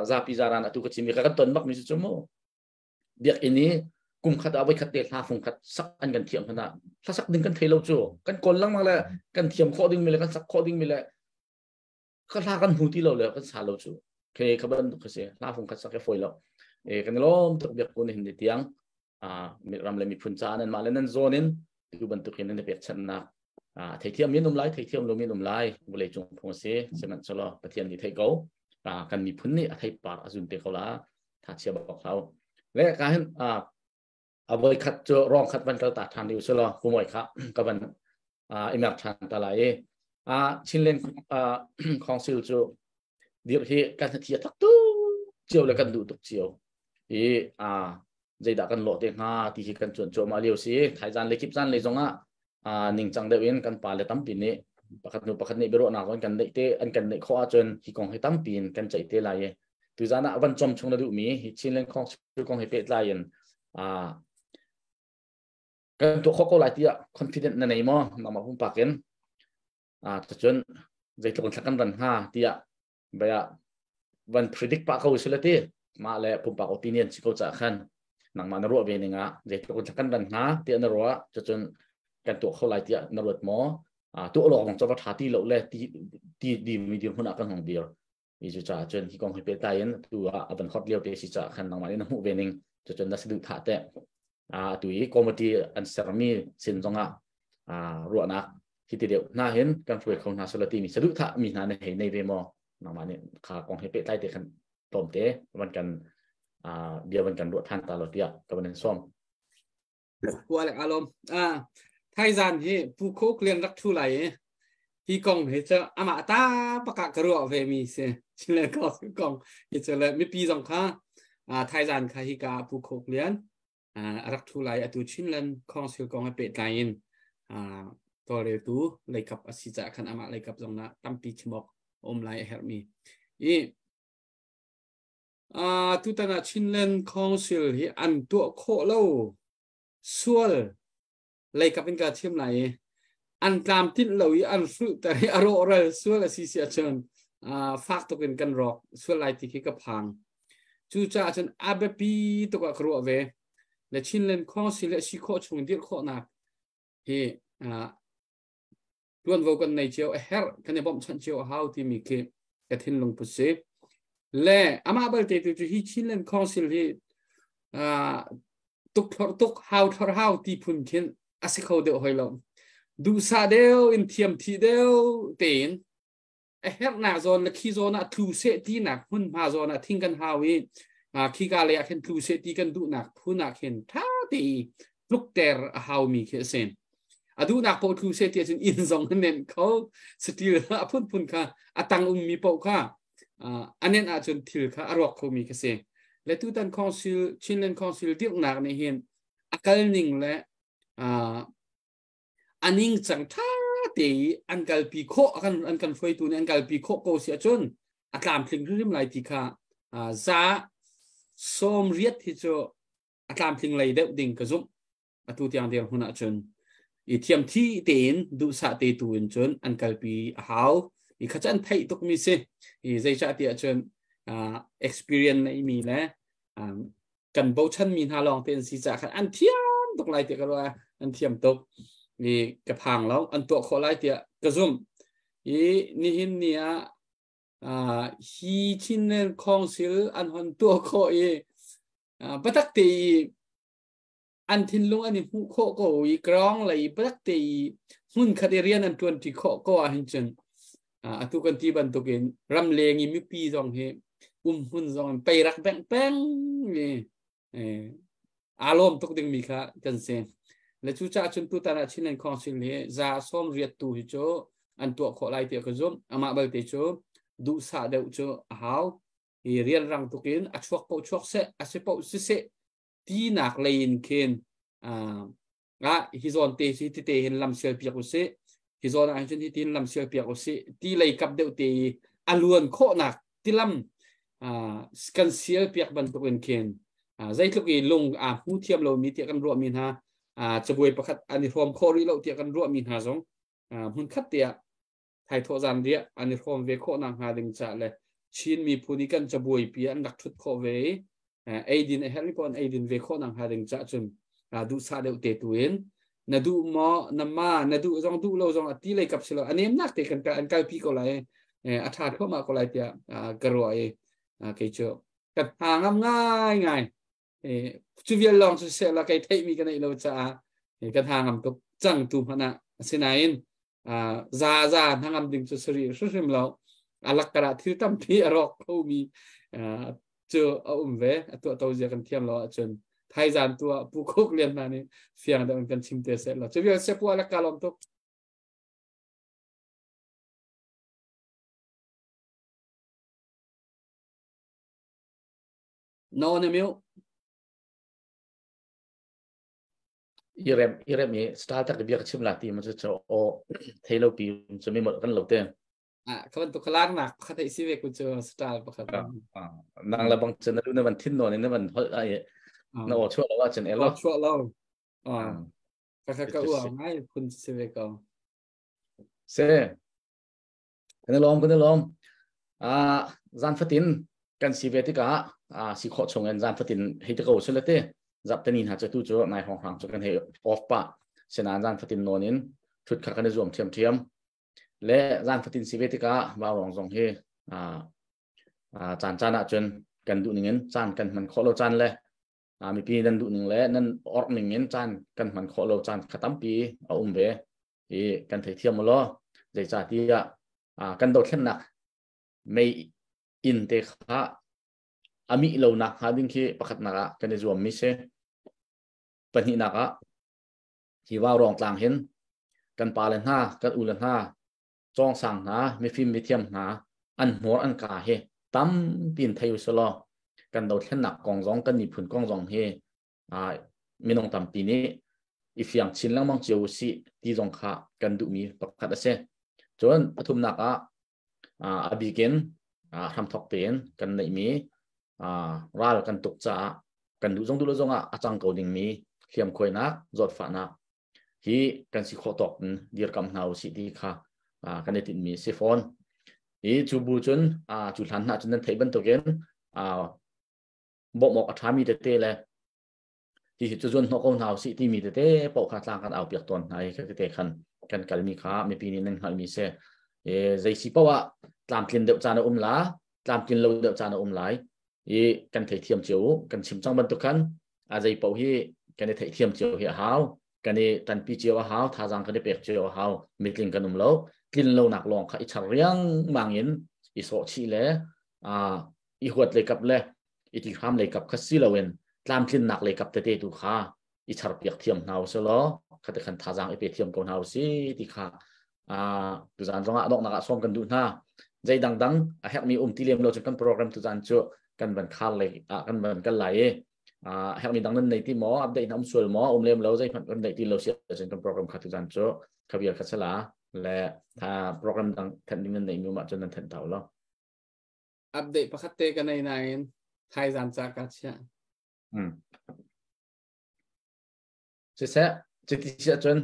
zapi zaran atu ka chim mi ka kan ton bak mi cu mu biakinn i kum khat ah voi khat te hla fung khat sak an kan thiam hna hla sak ding kan thei lo cu kan kawl lengmang le kan thiam khawh ding mi le kan sak khawh ding mi le ka hla kan hmu ti lo le kan sa lo cu ke ka ban ka si hla fung khat sak ke foi lo. E kan lom tuk biak kun hin tiang a ram le miphun ca nan mah le nan zawn in tu bantukin nan pek channak theithiam min um lai, theithiam lo min um lai, vulei cung phung si. Sihmanhsehlaw Pathian nih thei ko, kan miphun nih a thei par a zun te ko la. Tha chia bak hlau le ka hin a voi khat cu rong khat van kal ta than ding selaw kumoi kha ka van imer than ta lai i Chinland Council cu dir hi kan thi tak tu cio le kan duh tuk cio i zeidah kan lawh te hnga ti hi kan cuan cuahmah lio si. Thaizan le kip zan le zongah ningcang deuh in kan pa le tampi nih pakhat nu pakhat nih biaruahnak on kan neih te an kan neih khawh ahcun hi kong hi tampi in kan ceih te lai i tuzan ah van com chung na duhmi hi Chinland Council kong hi pehtlai in kan tuah khawh ko lai tiah confident na nei maw nangmah pumpak in? Cucun zeitluk in thla kan ran hnga tiah baya van predict pa ko sila ti mah le pumpak opinion si ko ca khan nangmah na ruah ve ning ah zeitluk in thla kan ran hnga tiah na ruah? Cucun kan tuah kho lai tiah na ruat maw? Tuah lawng zong va tha ti lo le ti ti di mi dir hmun ah kan hong dir i cu caah cun hi kong hi pehtlai in tu ah a van hot lio te si caah khan nangmah nih na hmuh ve ning, cucun na saduh thah te atu i committee an sermi sin zongah ruahnak hi ti deuh hna hin kan hruai kho hna sula timi saduh thah mi hna na hei nei ve maw? Nangmah nih kha kong hi pehtlai te khan tlawm te van kan bia van kan ruah than ta lo tiah ka van in sawm. Pu Alec alom thaizan hi Pu Khok Lian rak thu lai i hi kong hi cu amah ta paka ka ruah ve mi si. Chinland Council kong hi cu le mipi zong kha thaizan kha hi ka Pu Khok Lian rak thu lai. Atu Chinland Council kong he pehtlai in tawlreltu leikap a si caah khan amah leikap zong na tampi chimok um lai a herh mi i tutan ah Chinland Council hi an tuah khawh lo sual leikap in ka chim lai i an tlam tinh lo i an hrulh ter i a rawhral sual a si si ahcun fak tuk in kan rawk sual lai ti khi ka phang. Cucaah cun a biapi tuk ah ka ruah ve le Chinland Council le si khawh chung dirh khawhnak hi tuanvo kan nei cio a herh, kan i bawmhchanh cio a hau timi khi ka thinlung put si. Le amah balte tu cu hi Chinland Council hi tuk thlor tuk hau thlor hau ti phun khin a si kho deuh hoi lo, duhsah deuh in, thiam thi deuh tein, a herhnak zawn le khi zawn ah tlu seh ti nak hmun hma zawn ah thing kan hau i khi ka le ah khin tlu seh ti kan duhnak phun ah khin tha te i tlukter a hau mi khi a si. A duhnak paoh tlu seh ti ahcun inn zong a nenh kho, steel a phunphun kha a tang ummi paoh kha a nenh ahcun thil kha a rawk kho mi khi si. Le tutan council, Chinland Council dirhnak nih hin a kal ning le a ning cang tha te an kalpi khawh kan an kan hruaitu nih an kalpi khawh ko si ahcun a tlamtling hrimhrim lai ti kha za 80 hi cu a tlamtling lei deuh ding ka zumh. Atu tiang dirhmun ahcun i thiam thi tein duhsah te tu in cun an kalpi a hau. I kha cu an theih tukmi si. I zeicah ti ahcun experience nei mi le kan bochan mi hna lawng te an si caah khan an thiam tuk lai tiah ka ruah. An thiam tuk i ka phang lo, an tuah khawh lai tiah ka zumh. I nihin ni ah hi Chinland Council an hon tuah khawh i biatak te i an thinlung an i hmuh khawh ko i ground lei biatak te i hmun khat i rian an ṭuanṭi khawh ko ahhin cun atu kan ti bantukin ramleng i mipi zong hi umhmun zong in pei rak bengh peng i aa lawm tuk dingmi kha kan si. Le cucaah cun tutan ah Chinland Council hi 80% tu hi cu an tuah khawh lai tiah ka zumh. Amah balte cu duhsah deuh cu a hau. I rianrang tukin a chuak paoh chuak seh, a si paoh siseh tinak lei in khin ah hi zawn te hi tete hin lam sial piak usih, hi zawn ah hin hi tin lam sial piak usih ti lei kap deuh te i a luan khawhnak tilam kan sial piak bantuk in khin zeitluk i lung aa hmu thiam lomi tiah kan ruahmi hna, cabuai pakhat an i hrawm khawh rih lo tiah kan ruahmi hna zong hmun khat te ah thaithawh zan riah an i hrawm ve khawh nak hnga ding ca le Chin miphun i kan cabuai pi an rak thut khawh ve i eidin a herh mi paoh an eidin ve khawh nak hnga ding ca cun duhsah deuh te tu in na duh maw na ma na duh zong duh lo zong a ti lei kap si lo, a nemnak te kan an kalpi ko lai, a tha thluahmah ko lai tiah ka ruah i kei cu ka hna ngam ngai ngai. Cu vial lawng cu seh la kei theihmi ka neih lo caah ka hna ngam tuk cang tu hmanh ah. Asinain za za hnangam ding cu sari hrimhrim lo, alak kara thil tampi a rawk khomi cu a um ve. A tuah to zia kan thiam lo ahcun thaizan tu ah Pu Khuk Lian hna nih fiang deuh in kan chim te seh lo. Cu vial se pu alak ka lawm tuk. No ne miu. Irem irem i style tak bia ka chim la ti ma chu cho o theilo pi chu mi mol kan lo te. Ah ka tu khalar nak pakhat ai si ve ku chu style pakhat. Nang la bang chen na lu na van thin no ni na van hol ai na o chua lo chen elo. Chua lo. Ah ka ka ka ua ngai phun si ve ko. Se kan lom, kan lom. Zan fatin kan si ve tikah si khawh chung in zan fatin hei te ko sule te zap tani hna chu tu cu nai hong hrang chu kan hei off pa senan zan fatin non in thut kha kan i zuam thiam thiam le zan fatin si ve tikah wa rong zong hi caan caan ah cun kan duh ning in caan kan hman khawh lo caan le mipi nan duh ning le nan orh ning in caan kan hman khawh lo caan kha tampi a um ve i kan theithiam law. Zeicahtiah kan dothlennak mei inn te kha a mih lo nak hnga ding khi pakhatnak ah kan i zuam mi si. Pahnihnak ah hi vau rong tlang hin kan pa le hna, kan u le hna, cawngsang hna, mifim mithiam hna an hmur an ka hi tampi in thei usulaw kan dothlennak kong zong, kan miphun kong zong hi minung tampi nih i fiang chin lengmang cio usih ti zong kha kan duhmi pakhat a si. Cun pathumnak ah a bikin hramthok tein kan neihmi ral kan tuk caah kan duh zong duh lo zong ah a cang ko dingmi hliamkhuainak, zawtfahnak hi kan si khawh tawk in dirkam hna usih ti kha kan i tinhmi a si fawn. I cu bu cun cu hlan hna cun nan theih bantukin bawmh awk a ṭhami tete le hi hi cu zuan hnawh ko hna usih timi tete paoh kha tlang kan au piak tawn hna i kha tete khan kan kalmi kha mipi nih nan hngalhmi si. E, zei si paoh ah tlamtlin deuh caan a um la, tlamtlin lo deuh caan a um lai i kan theithiam cio. Kan chim cang bantuk khan a zei paoh hi kan i theihthiam cio hi a hau, kan i tanpi cio a hau, thazaang kan i pek cio a hau. Mitling kan um lo, tlin lonak lawng kha i char riangmang in i sawh chih le i huat lei kap le i ti hram lei kap kha si loin tlamtlinnak lei kap tete tu kha i charpiak thiam hna usih law khate khan thazaang i pe thiam ko hna usih ti kha tuzan zongah donghnak ah sawm kan duh hna. Zei dangdang a herhmi um ti lem lo cun kan program tuzan cu kan van khar lei ah kan van kal lai i herhmi dang nan nei ti maw, update na um sual maw? Um lem lo, zei hmanh kan nei ti lo si ahcun kan program kha tuzan cu khavial kha sala. Le tha program dang then ding nan nei mi ma chun nan then tau lo. Update pakhat te ka nei nain thai zan cha ka chia. Siseh, cuti si ahcun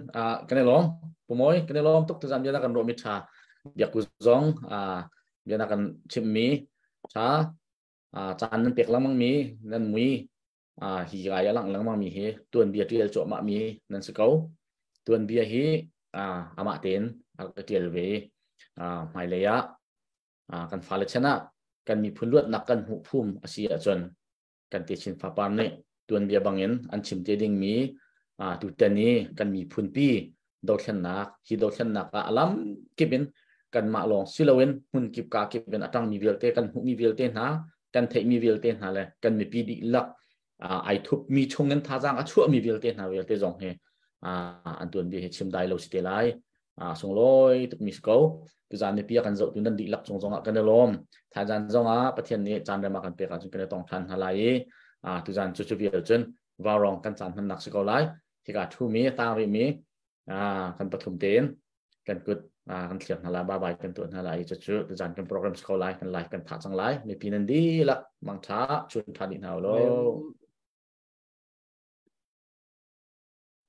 kan i lawm. Pumawi, kan i lawm tuk tuzan bia na kan ruahmi ṭha. Biakku zong bia na kan chimmi ṭha. Caan nan pek lengmang mi, nan mui hi gai a langh lengmang mi hi tuanbia ṭial cuahmah mi nan si ko. Tuanbia hi amah tein a ka ṭial ve i hmailei ah kan fale chan ah kan miphun luatnak kan hmuh phum a si ahcun kan techin fapar nih tuanbia bangin an chim te dingmi tutan i kan miphun pi dothlennak hi dothlennak ah alam kip in kanmah lawng si loin hmun kip ka kip in a tangmi vialte kan hmuhmi vialte hna kan theihmi vialte hna le kan mipi dihlak ai thupmi chungin thazaang a chuahmi vialte hna vialte zong hi an tuanbia hi chim dai lo si te lai. Sunglawi tukmi si ko. Tuzan mipi a kan zohtu nan dihlak cung zongah kan i lawm. Thaizan zongah Pathian nih caan rem a kan pek ahcun kan i tong ṭhan hna lai i tuzan cu cu vial cun vaurawng kan caan hmannak si ko lai. Hika ṭhumi tang rihmi kan pathum tein kan kut kan thliak hna lai, bye bye kan tuah hna lai i cucu tuzan kan program si ko lai, kan live kan thah cang lai. Mipi nan dihlak mangṭha chun ṭha dih hna u law.